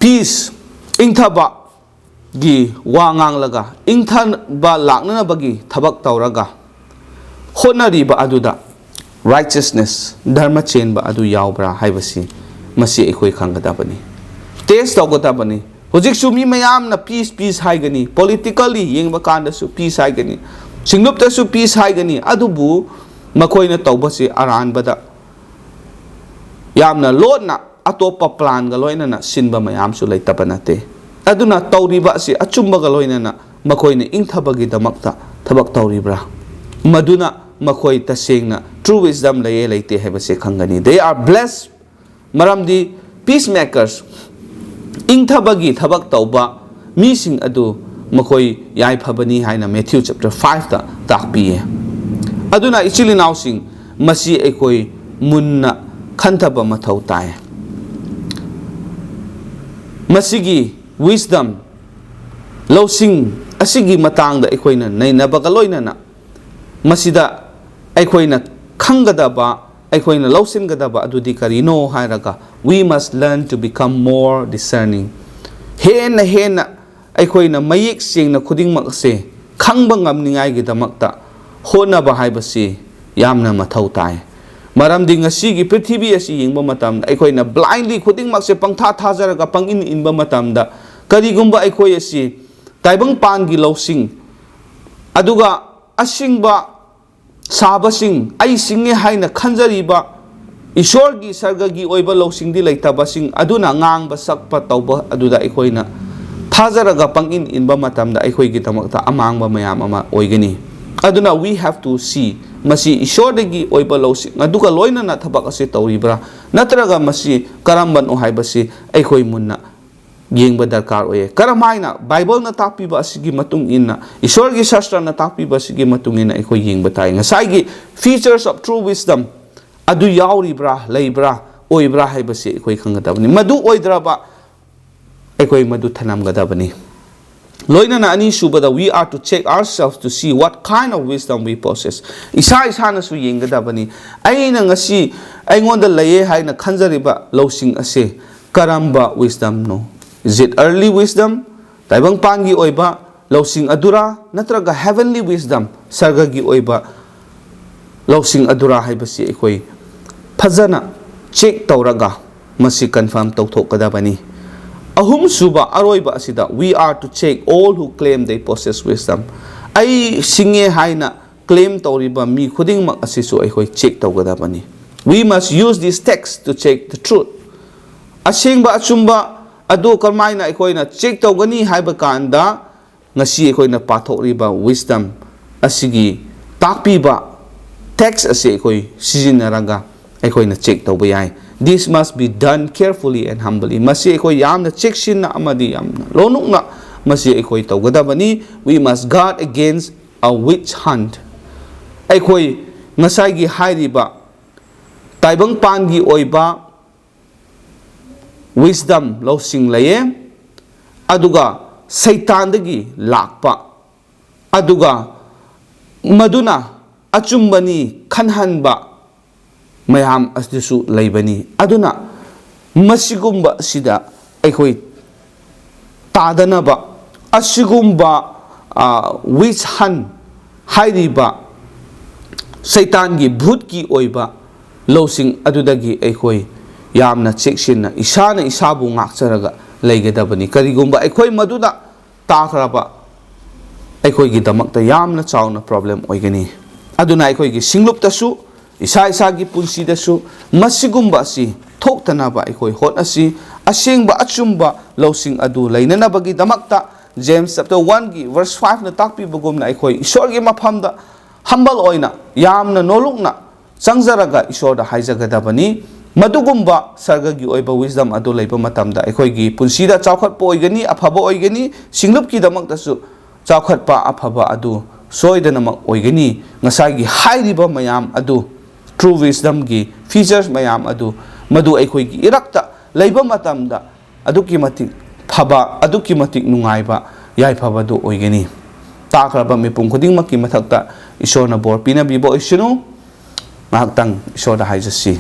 Peace, ꯏꯪꯊꯕ, ꯒꯤ ꯋꯥ ꯉꯥꯡꯂꯒ, ꯏꯪꯊꯕ ꯂꯥꯛꯅꯅꯕꯒꯤ ꯊꯕꯛ ꯇꯧꯔꯒ ꯍꯣꯠꯅꯔꯤꯕ ꯑꯗꯨꯗ righteousness, ꯙꯔꯃ ꯆꯦꯟꯕ ꯑꯗꯨ ꯌꯥꯎꯕ꯭ꯔꯥ ꯍꯥꯏꯕꯁꯤ ꯃꯁꯤ ꯑꯩꯈꯣꯏ ꯈꯪꯒꯗꯕꯅꯤ, test ꯇꯧꯒꯗꯕꯅꯤ꯫ ꯍꯧꯖꯤꯛꯁꯨ ꯃꯤ ꯃꯌꯥꯝꯅ peace, peace ꯍꯥꯏꯒꯅꯤ, politically ꯌꯦꯡꯕ ꯀꯥꯟꯗꯁꯨ peace ꯍꯥꯏꯒꯅꯤ, ꯁꯤꯡꯂꯨꯞꯇꯁꯨ peace ꯍꯥꯏꯒꯅꯤ, ꯑꯗꯨꯕꯨ ꯃꯈꯣꯏꯅ ꯇꯧꯕꯁꯤ ꯑꯔꯥꯟꯕꯗ ꯌꯥꯝꯅ ꯂꯣꯟꯅ ꯑꯇꯣꯞꯄ planꯒ ꯂꯣꯏꯅꯅ ꯁꯤꯟꯕ ꯃꯌꯥꯝꯁꯨ ꯂꯩꯇꯕ ꯅꯠꯇꯦ꯫ ꯑꯗꯨꯅ ꯇꯧꯔꯤꯕ ꯑꯁꯤ ꯑꯆꯨꯝꯕꯒ ꯂꯣꯏꯅꯅ ꯃꯈꯣꯏꯅ ꯏꯪꯊꯕꯒꯤꯗꯃꯛꯇ ꯊꯕꯛ ꯇꯧꯔꯤꯕ꯭ꯔꯥ? ꯃꯗꯨꯅ ꯃꯈꯣꯏ ꯇꯁꯦꯡꯅ true wisdom ꯂꯩꯌꯦ ꯂꯩꯇꯦ ꯍꯥꯏꯕꯁꯦ ꯈꯪꯒꯅꯤ꯫ They are blessed, ꯃꯔꯝꯗꯤ peacemakers, ꯏꯪꯊꯕꯒꯤ ꯊꯕꯛ ꯇꯧꯕ ꯃꯤꯁꯤꯡ ꯑꯗꯨ ꯃꯈꯣꯏ ꯌꯥꯏꯐꯕꯅꯤ ꯍꯥꯏꯅ Matthew chapter fiveꯇ ꯇꯥꯛꯄꯤꯌꯦ꯫ ꯑꯗꯨꯅ ꯏꯆꯤꯜ ꯏꯅꯥꯎꯁꯤꯡ, ꯃꯁꯤ ꯑꯩꯈꯣꯏ ꯃꯨꯟꯅ ꯈꯟꯊꯕ ꯃꯊꯧ ꯇꯥꯏ꯫ ꯃꯁꯤꯒꯤ wisdom, ꯂꯧꯁꯤꯡ ꯑꯁꯤꯒꯤ ꯃꯇꯥꯡꯗ ꯑꯩꯈꯣꯏꯅ ꯅꯩꯅꯕꯒ ꯂꯣꯏꯅꯅ ꯃꯁꯤꯗ ꯑꯩꯈꯣꯏꯅ ꯈꯪꯒꯗꯕ, ꯑꯩꯈꯣꯏꯅ ꯂꯧꯁꯤꯟꯒꯗꯕ ꯑꯗꯨꯗꯤ ꯀꯔꯤꯅꯣ ꯍꯥꯏꯔꯒ, we must learn to become more discerning. ꯍꯦꯟꯅ ꯍꯦꯟꯅ ꯑꯩꯈꯣꯏꯅ ꯃꯌꯦꯛ ꯁꯦꯡꯅ ꯈꯨꯗꯤꯡꯃꯛ ꯑꯁꯦ ꯈꯪꯕ ꯉꯝꯅꯤꯡꯉꯥꯏꯒꯤꯗꯃꯛꯇ ꯍꯣꯠꯅꯕ ꯍꯥꯏꯕꯁꯤ ꯌꯥꯝꯅ ꯃꯊꯧ ꯇꯥꯏ꯫ ꯃꯔꯝꯗꯤ ꯉꯁꯤꯒꯤ ꯄ꯭ꯔꯤꯊꯤꯕꯤ ꯑꯁꯤ ꯌꯦꯡꯕ ꯃꯇꯝꯗ, ꯑꯩꯈꯣꯏꯅ blindly ꯈꯨꯗꯤꯡꯃꯛꯁꯦ ꯄꯪꯊꯥ ꯊꯥꯖꯔꯒ ꯄꯪꯏꯟ ꯏꯟꯕ ꯃꯇꯝꯗ, ꯀꯔꯤꯒꯨꯝꯕ ꯑꯩꯈꯣꯏ ꯑꯁꯤ ꯇꯥꯏꯕꯪꯄꯥꯟꯒꯤ ꯂꯧꯁꯤꯡ, ꯑꯗꯨꯒ ꯑꯁꯤꯡꯕ ꯁꯥꯕꯁꯤꯡ, ꯑꯩ ꯁꯤꯡꯉꯦ ꯍꯥꯏꯅ ꯈꯟꯖꯔꯤꯕ ꯏꯁꯣꯔꯒꯤ ꯁꯔꯒꯒꯤ ꯑꯣꯏꯕ ꯂꯧꯁꯤꯡꯗꯤ ꯂꯩꯇꯕꯁꯤꯡ ꯑꯗꯨꯅ ꯉꯥꯡꯕ ꯁꯛꯄ ꯇꯧꯕ ꯑꯗꯨꯗ ꯑꯩꯈꯣꯏꯅ ꯊꯥꯖꯔꯒ ꯄꯪꯏꯟ ꯏꯟꯕ ꯃꯇꯝꯗ, ꯑꯩꯈꯣꯏꯒꯤꯗꯃꯛꯇ ꯑꯃꯥꯡꯕ ꯃꯌꯥꯝ ꯑꯃ ꯑꯣꯏꯒꯅꯤ꯫ ꯑꯗꯨꯅ we have to see, ꯃꯁꯤ ꯏꯁꯣꯔꯗꯒꯤ ꯑꯣꯏꯕ ꯂꯧꯁꯤꯡ ꯑꯗꯨꯒ ꯂꯣꯏꯅꯅ ꯊꯕꯛ ꯑꯁꯤ ꯇꯧꯔꯤꯕ꯭ꯔꯥ, ꯅꯠꯇ꯭ꯔꯒ ꯃꯁꯤ ꯀꯔꯝꯕꯅꯣ ꯍꯥꯏꯕꯁꯤ ꯑꯩꯈꯣꯏ ꯃꯨꯟꯅ ꯌꯦꯡꯕ ꯗꯔꯀꯥꯔ ꯑꯣꯏꯌꯦ꯫ ꯀꯔꯝꯍꯥꯏꯅ ꯕꯥꯏꯕꯜꯅ ꯇꯥꯛꯄꯤꯕ ꯑꯁꯤꯒꯤ ꯃꯇꯨꯡ ꯏꯟꯅ, ꯏꯁꯣꯔꯒꯤ ꯁꯥꯁꯇ꯭ꯔꯅ ꯇꯥꯛꯄꯤꯕ ꯑꯁꯤꯒꯤ ꯃꯇꯨꯡ ꯏꯟꯅ ꯑꯩꯈꯣꯏ ꯌꯦꯡꯕ ꯇꯥꯏ꯫ ꯉꯁꯥꯏꯒꯤ features of true wisdom ꯑꯗꯨ ꯌꯥꯎꯔꯤꯕ꯭ꯔꯥ, ꯂꯩꯕ꯭ꯔꯥ, ꯑꯣꯏꯕ꯭ꯔꯥ ꯍꯥꯏꯕꯁꯤ ꯑꯩꯈꯣꯏ ꯈꯪꯒꯗꯕꯅꯤ꯫ ꯃꯗꯨ ꯑꯣꯏꯗ꯭ꯔꯕ, ꯑꯩꯈꯣꯏ ꯃꯗꯨ ꯊꯅꯝꯒꯗꯕꯅꯤ꯫ ꯂꯣꯏꯅꯅ ꯑꯅꯤꯁꯨꯕꯗ, we are to check ourselves to see what kind of wisdom we possess. ꯏꯁꯥ ꯏꯁꯥꯅꯁꯨ ꯌꯦꯡꯒꯗꯕꯅꯤ꯫ ꯑꯩꯅ ꯉꯁꯤ ꯑꯩꯉꯣꯟꯗ ꯂꯩꯌꯦ ꯍꯥꯏꯅ ꯈꯟꯖꯔꯤꯕ ꯂꯧꯁꯤꯡ ꯑꯁꯦ ꯀꯔꯝꯕ wisdomꯅꯣ? Is it earthly wisdom, ꯇꯥꯏꯕꯪꯄꯥꯟꯒꯤ ꯑꯣꯏꯕ ꯂꯧꯁꯤꯡ ꯑꯗꯨꯔꯥ, ꯅꯠꯇ꯭ꯔꯒ heavenly wisdom, ꯁꯔꯒꯒꯤ ꯑꯣꯏꯕ ꯂꯧꯁꯤꯡ ꯑꯗꯨꯔꯥ ꯍꯥꯏꯕꯁꯤ ꯑꯩꯈꯣꯏ ꯐꯖꯅ check ꯇꯧꯔꯒ ꯃꯁꯤ confirm ꯇꯧꯊꯣꯛꯀꯗꯕꯅꯤ꯫ ꯑꯍꯨꯝꯁꯨꯕ, ꯑꯔꯣꯏꯕ ꯑꯁꯤꯗ, we are to check all who claim they possess wisdom. ꯑꯩ ꯁꯤꯡꯉꯦ ꯍꯥꯏꯅ claim ꯇꯧꯔꯤꯕ ꯃꯤ ꯈꯨꯗꯤꯡꯃꯛ ꯑꯁꯤꯁꯨ ꯑꯩꯈꯣꯏ check ꯇꯧꯒꯗꯕꯅꯤ꯫ We must use this text to check the truth. ꯑꯁꯦꯡꯕ ꯑꯆꯨꯝꯕ ꯑꯗꯨ ꯀꯔꯝꯍꯥꯏꯅ ꯑꯩꯈꯣꯏꯅ check ꯇꯧꯒꯅꯤ ꯍꯥꯏꯕ ꯀꯥꯟꯗ, ꯉꯁꯤ ꯑꯩꯈꯣꯏꯅ ꯄꯥꯊꯣꯛꯂꯤꯕ wisdom ꯑꯁꯤꯒꯤ ꯇꯥꯛꯄꯤꯕ text ꯑꯁꯤ ꯑꯩꯈꯣꯏ ꯁꯤꯖꯤꯟꯅꯔꯒ ꯑꯩꯈꯣꯏꯅ check ꯇꯧꯕ ꯌꯥꯏ꯫ This must be done carefully and humbly. ꯃꯁꯤ ꯑꯩꯈꯣꯏ ꯌꯥꯝꯅ ꯆꯦꯛꯁꯤꯟꯅ ꯑꯃꯗꯤ ꯌꯥꯝꯅ ꯂꯣꯅꯨꯛꯅ ꯃꯁꯤ ꯑꯩꯈꯣꯏ ꯇꯧꯒꯗꯕꯅꯤ꯫ We must guard against a witch hunt. ꯑꯩꯈꯣꯏ ꯉꯁꯥꯏꯒꯤ ꯍꯥꯏꯔꯤꯕ ꯇꯥꯏꯕꯪꯄꯥꯟꯒꯤ ꯑꯣꯏꯕ wisdom, ꯂꯧꯁꯤꯡ ꯂꯩꯌꯦ, ꯑꯗꯨꯒ ꯁꯩꯇꯥꯟꯗꯒꯤ ꯂꯥꯛꯄ, ꯑꯗꯨꯒ ꯃꯗꯨꯅ ꯑꯆꯨꯝꯕꯅꯤ ꯈꯟꯍꯟꯕ ꯃꯌꯥꯝ ꯑꯗꯨꯁꯨ ꯂꯩꯕꯅꯤ꯫ ꯑꯗꯨꯅ ꯃꯁꯤꯒꯨꯝꯕ ꯑꯁꯤꯗ ꯑꯩꯈꯣꯏ ꯇꯥꯗꯅꯕ, ꯑꯁꯤꯒꯨꯝꯕ, ꯑ, witch hunt ꯍꯥꯏꯔꯤꯕ ꯁꯩꯇꯥꯟꯒꯤ ꯚꯨꯠꯀꯤ ꯑꯣꯏꯕ ꯂꯧꯁꯤꯡ ꯑꯗꯨꯗꯒꯤ ꯑꯩꯈꯣꯏ ꯌꯥꯝꯅ ꯆꯦꯛꯁꯤꯟꯅ ꯏꯁꯥꯅ ꯏꯁꯥꯕꯨ ꯉꯥꯛꯆꯔꯒ ꯂꯩꯒꯗꯕꯅꯤ꯫ ꯀꯔꯤꯒꯨꯝꯕ ꯑꯩꯈꯣꯏ ꯃꯗꯨꯗ ꯇꯥꯈ꯭ꯔꯕ, ꯑꯩꯈꯣꯏꯒꯤꯗꯃꯛꯇ ꯌꯥꯝꯅ ꯆꯥꯎꯅ problem ꯑꯣꯏꯒꯅꯤ꯫ ꯑꯗꯨꯅ ꯑꯩꯈꯣꯏꯒꯤ ꯁꯤꯡꯂꯨꯞꯇꯁꯨ, ꯏꯁꯥ ꯏꯁꯥꯒꯤ ꯄꯨꯟꯁꯤꯗꯁꯨ ꯃꯁꯤꯒꯨꯝꯕ ꯑꯁꯤ ꯊꯣꯛꯇꯅꯕ ꯑꯩꯈꯣꯏ ꯍꯣꯠꯅꯁꯤ꯫ ꯑꯁꯦꯡꯕ ꯑꯆꯨꯝꯕ ꯂꯧꯁꯤꯡ ꯑꯗꯨ ꯂꯩꯅꯅꯕꯒꯤꯗꯃꯛꯇ James chapter one ꯒꯤ verse five ꯅ ꯇꯥꯛꯄꯤꯕꯒꯨꯝꯅ ꯑꯩꯈꯣꯏ ꯏꯁꯣꯔꯒꯤ ꯃꯐꯝꯗ humble ꯑꯣꯏꯅ, ꯌꯥꯝꯅ ꯅꯣꯂꯨꯛꯅ ꯆꯪꯖꯔꯒ ꯏꯁꯣꯔꯗ ꯍꯥꯏꯖꯒꯗꯕꯅꯤ꯫ ꯃꯗꯨꯒꯨꯝꯕ ꯁꯔꯒꯒꯤ ꯑꯣꯏꯕ wisdom ꯑꯗꯨ ꯂꯩꯕ ꯃꯇꯝꯗ ꯑꯩꯈꯣꯏꯒꯤ ꯄꯨꯟꯁꯤꯗ ꯆꯥꯎꯈꯠꯄ ꯑꯣꯏꯒꯅꯤ, ꯑꯐꯕ ꯑꯣꯏꯒꯅꯤ, ꯁꯤꯡꯂꯨꯞꯀꯤꯗꯃꯛꯇꯁꯨ ꯆꯥꯎꯈꯠꯄ ꯑꯐꯕ ꯑꯗꯨ ꯁꯣꯏꯗꯅꯃꯛ ꯑꯣꯏꯒꯅꯤ꯫ ꯉꯁꯥꯏꯒꯤ ꯍꯥꯏꯔꯤꯕ ꯃꯌꯥꯝ ꯑꯗꯨ, true wisdom ꯒꯤ features ꯃꯌꯥꯝ ꯑꯗꯨ, ꯃꯗꯨ ꯑꯩꯈꯣꯏꯒꯤ ꯏꯔꯛꯇ ꯂꯩꯕ ꯃꯇꯝꯗ ꯑꯗꯨꯛꯀꯤ ꯃꯇꯤꯛ ꯐꯕ, ꯑꯗꯨꯛꯀꯤ ꯃꯇꯤꯛ ꯅꯨꯡꯉꯥꯏꯕ, ꯌꯥꯏꯐꯕꯗꯨ ꯑꯣꯏꯒꯅꯤ꯫ ꯇꯥꯈ꯭ꯔꯕ ꯃꯤꯄꯨꯝ ꯈꯨꯗꯤꯡꯃꯛꯀꯤ ꯃꯊꯛꯇ ꯏꯁꯣꯔꯅ ꯕꯣꯔ ꯄꯤꯅꯕꯤꯕ ꯑꯣꯏꯁꯅꯨ꯫ ꯉꯥꯏꯍꯥꯛꯇꯪ ꯏꯁꯣꯔꯗ ꯍꯥꯏꯖꯁꯤ꯫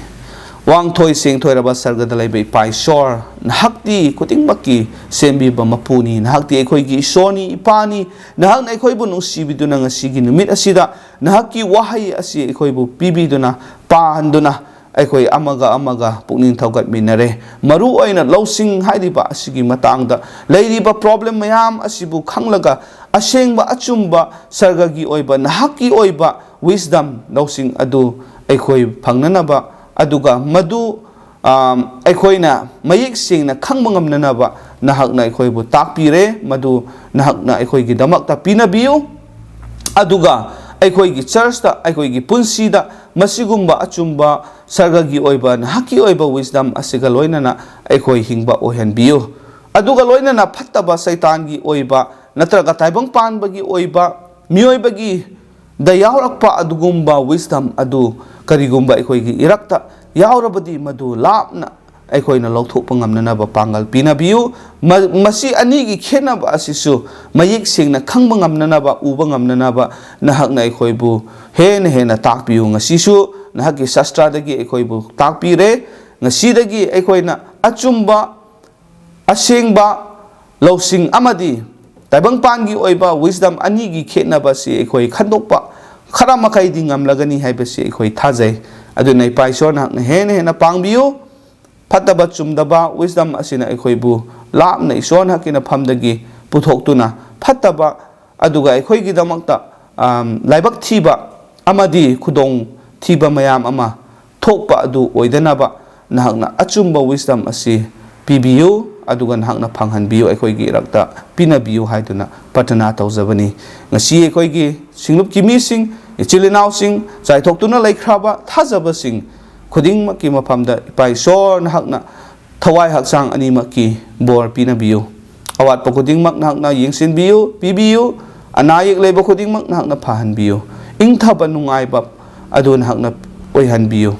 ꯋꯥꯡꯊꯣꯏ ꯁꯦꯡꯊꯣꯏꯔꯕ ꯁꯔꯒꯗ ꯂꯩꯕ ꯏꯄꯥ ꯏꯁꯣꯔ, ꯅꯍꯥꯛꯇꯤ ꯈꯨꯗꯤꯡꯃꯛꯀꯤ ꯁꯦꯝꯕꯤꯕ ꯃꯄꯨꯅꯤ꯫ ꯅꯍꯥꯛꯇꯤ ꯑꯩꯈꯣꯏꯒꯤ ꯏꯁꯣꯔꯅꯤ, ꯏꯄꯥꯅꯤ꯫ ꯅꯍꯥꯛꯅ ꯑꯩꯈꯣꯏꯕꯨ ꯅꯨꯡꯁꯤꯕꯤꯗꯨꯅ ꯉꯁꯤꯒꯤ ꯅꯨꯃꯤꯠ ꯑꯁꯤꯗ ꯅꯍꯥꯛꯀꯤ ꯋꯥꯍꯩ ꯑꯁꯤ ꯑꯩꯈꯣꯏꯕꯨ ꯄꯤꯕꯤꯗꯨꯅ, ꯄꯥꯍꯟꯗꯨꯅ, ꯑꯩꯈꯣꯏ ꯑꯃꯒ ꯑꯃꯒ ꯄꯨꯛꯅꯤꯡ ꯊꯧꯒꯠꯃꯤꯟꯅꯔꯦ꯫ ꯃꯔꯨ ꯑꯣꯏꯅ ꯂꯧꯁꯤꯡ ꯍꯥꯏꯔꯤꯕ ꯑꯁꯤꯒꯤ ꯃꯇꯥꯡꯗ ꯂꯩꯔꯤꯕ problem ꯃꯌꯥꯝ ꯑꯁꯤꯕꯨ ꯈꯪꯂꯒ, ꯑꯁꯦꯡꯕ ꯑꯆꯨꯝꯕ ꯁꯔꯒꯒꯤ ꯑꯣꯏꯕ, ꯅꯍꯥꯛꯀꯤ ꯑꯣꯏꯕ wisdom, ꯂꯧꯁꯤꯡ ꯑꯗꯨ ꯑꯩꯈꯣꯏ ꯐꯪꯅꯅꯕ, ꯑꯗꯨꯒ ꯃꯗꯨ, ꯑꯥꯝ, ꯑꯩꯈꯣꯏꯅ ꯃꯌꯦꯛ ꯁꯦꯡꯅ ꯈꯪꯕ ꯉꯝꯅꯅꯕ ꯅꯍꯥꯛꯅ ꯑꯩꯈꯣꯏꯕꯨ ꯇꯥꯛꯄꯤꯔꯦ꯫ ꯃꯗꯨ ꯅꯍꯥꯛꯅ ꯑꯩꯈꯣꯏꯒꯤꯗꯃꯛꯇ ꯄꯤꯅꯕꯤꯌꯨ꯫ ꯑꯗꯨꯒ ꯑꯩꯈꯣꯏꯒꯤ church ꯇ, ꯑꯩꯈꯣꯏꯒꯤ ꯄꯨꯟꯁꯤꯗ ꯃꯁꯤꯒꯨꯝꯕ ꯑꯆꯨꯝꯕ ꯁꯔꯒꯒꯤ ꯑꯣꯏꯕ, ꯅꯍꯥꯛꯀꯤ ꯑꯣꯏꯕ wisdom ꯑꯁꯤꯒ ꯂꯣꯏꯅꯅ ꯑꯩꯈꯣꯏ ꯍꯤꯡꯕ ꯑꯣꯏꯍꯟꯕꯤꯌꯨ꯫ ꯑꯗꯨꯒ ꯂꯣꯏꯅꯅ ꯐꯠꯇꯕ ꯁꯩꯇꯥꯟꯒꯤ ꯑꯣꯏꯕ ꯅꯠꯇ꯭ꯔꯒ ꯇꯥꯏꯕꯪ ꯄꯥꯟꯕꯒꯤ ꯑꯣꯏꯕ, ꯃꯤꯑꯣꯏꯕꯒꯤ ꯗ ꯌꯥꯎꯔꯛꯄ ꯑꯗꯨꯒꯨꯝꯕ wisdom ꯑꯗꯨ ꯀꯔꯤꯒꯨꯝꯕ ꯑꯩꯈꯣꯏꯒꯤ ꯏꯔꯛꯇ ꯌꯥꯎꯔꯕꯗꯤ, ꯃꯗꯨ ꯂꯥꯞꯅ ꯑꯩꯈꯣꯏꯅ ꯂꯧꯊꯣꯛꯄ ꯉꯝꯅꯅꯕ ꯄꯥꯡꯒꯜ ꯄꯤꯅꯕꯤꯌꯨ꯫ ꯃ-, ꯃꯁꯤ ꯑꯅꯤꯒꯤ ꯈꯦꯠꯅꯕ ꯑꯁꯤꯁꯨ ꯃꯌꯦꯛ ꯁꯦꯡꯅ ꯈꯪꯕ ꯉꯝꯅꯅꯕ, ꯎꯕ ꯉꯝꯅꯅꯕ ꯅꯍꯥꯛꯅ ꯑꯩꯈꯣꯏꯕꯨ ꯍꯦꯟꯅ ꯍꯦꯟꯅ ꯇꯥꯛꯄꯤꯌꯨ꯫ ꯉꯁꯤꯁꯨ ꯅꯍꯥꯛꯀꯤ ꯁꯥꯁꯇ꯭ꯔꯗꯒꯤ ꯑꯩꯈꯣꯏꯕꯨ ꯇꯥꯛꯄꯤꯔꯦ꯫ ꯉꯁꯤꯗꯒꯤ ꯑꯩꯈꯣꯏꯅ ꯑꯆꯨꯝꯕ, ꯑꯁꯦꯡꯕ ꯂꯧꯁꯤꯡ ꯑꯃꯗꯤ ꯇꯥꯏꯕꯪꯄꯥꯟꯒꯤ ꯑꯣꯏꯕ wisdom ꯑꯅꯤꯒꯤ ꯈꯦꯠꯅꯕꯁꯤ ꯑꯩꯈꯣꯏ ꯈꯟꯗꯣꯛꯄ ꯈꯔ ꯃꯈꯩꯗꯤ ꯉꯝꯂꯒꯅꯤ ꯍꯥꯏꯕꯁꯤ ꯑꯩꯈꯣꯏ ꯊꯥꯖꯩ꯫ ꯑꯗꯨꯅ ꯏꯄꯥ ꯏꯁꯣꯔ ꯅꯍꯥꯛꯅ ꯍꯦꯟꯅ ꯍꯦꯟꯅ ꯄꯥꯡꯕꯤꯌꯨ꯫ ꯐꯠꯇꯕ ꯆꯨꯝꯗꯕ wisdom ꯑꯁꯤꯅ ꯑꯩꯈꯣꯏꯕꯨ ꯂꯥꯞꯅ ꯏꯁꯣꯔ ꯅꯍꯥꯛꯀꯤ ꯅꯐꯝꯗꯒꯤ ꯄꯨꯊꯣꯛꯇꯨꯅ ꯐꯠꯇꯕ ꯑꯗꯨꯒ ꯑꯩꯈꯣꯏꯒꯤꯗꯃꯛꯇ, ꯑꯝ, ꯂꯥꯏꯕꯛ ꯊꯤꯕ ꯑꯃꯗꯤ ꯈꯨꯗꯣꯡ ꯊꯤꯕ ꯃꯌꯥꯝ ꯑꯃ ꯊꯣꯛꯄ ꯑꯗꯨ ꯑꯣꯏꯗꯅꯕ ꯅꯍꯥꯛꯅ ꯑꯆꯨꯝꯕ wisdom ꯑꯁꯤ ꯄꯤꯕꯤꯌꯨ, ꯑꯗꯨꯒ ꯅꯍꯥꯛꯅ ꯐꯪꯍꯟꯕꯤꯌꯨ, ꯑꯩꯈꯣꯏꯒꯤ ꯏꯔꯛꯇ ꯄꯤꯅꯕꯤꯌꯨ ꯍꯥꯏꯗꯨꯅ ꯄ꯭ꯔꯊꯅꯥ ꯇꯧꯖꯕꯅꯤ꯫ ꯉꯁꯤ ꯑꯩꯈꯣꯏꯒꯤ ꯁꯤꯡꯂꯨꯞꯀꯤ ꯃꯤꯁꯤꯡ, ꯏꯆꯤꯜ ꯏꯅꯥꯎꯁꯤꯡ, ꯆꯥꯏꯊꯣꯛꯇꯨꯅ ꯂꯩꯈ꯭ꯔꯕ ꯊꯥꯖꯕꯁꯤꯡ ꯈꯨꯗꯤꯡꯃꯛꯀꯤ ꯃꯐꯝꯗ ꯏꯄꯥ ꯏꯁꯣꯔ ꯅꯍꯥꯛꯅ ꯊꯋꯥꯏ ꯍꯛꯆꯥꯡ ꯑꯅꯤꯃꯛꯀꯤ ꯕꯣꯔ ꯄꯤꯅꯕꯤꯌꯨ꯫ ꯑꯋꯥꯠꯄ ꯈꯨꯗꯤꯡꯃꯛ ꯅꯍꯥꯛꯅ ꯌꯦꯡꯁꯤꯟꯕꯤꯌꯨ, ꯄꯤꯕꯤꯌꯨ꯫ ꯑꯅꯥ ꯑꯌꯦꯛ ꯂꯩꯕ ꯈꯨꯗꯤꯡꯃꯛ ꯅꯍꯥꯛꯅ ꯐꯍꯟꯕꯤꯌꯨ꯫ ꯏꯪꯊꯕ ꯅꯨꯡꯉꯥꯏꯕ ꯑꯗꯨ ꯅꯍꯥꯛꯅ ꯑꯣꯏꯍꯟꯕꯤꯌꯨ꯫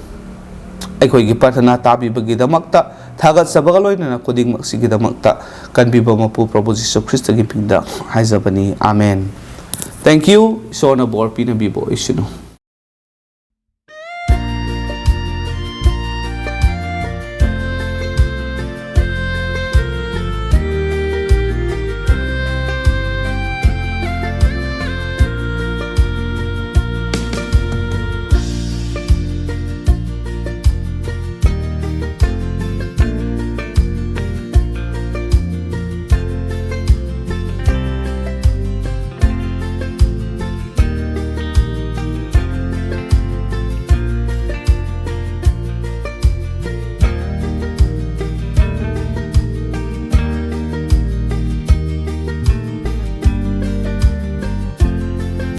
ꯑꯩꯈꯣꯏꯒꯤ ꯄ꯭ꯔꯥꯊꯅꯥ ꯇꯥꯕꯤꯕꯒꯤꯗꯃꯛꯇ ꯊꯥꯒꯠꯆꯕꯒ ꯂꯣꯏꯅꯅ ꯈꯨꯗꯤꯡꯃꯛꯁꯤꯒꯤꯗꯃꯛꯇ ꯀꯟꯕꯤꯕ ꯃꯄꯨ ꯄ꯭ꯔꯚꯨ ꯖꯤꯁꯨ ꯈ꯭ꯔꯤꯁꯇꯒꯤ ꯃꯤꯡꯗ ꯍꯥꯏꯖꯕꯅꯤ꯫ ꯑꯥꯃꯦꯟ꯫ Thank you꯫ ꯏꯁꯣꯔꯅ ꯕꯣꯔ ꯄꯤꯅꯕꯤꯕ ꯑꯣꯏꯁꯅꯨ꯫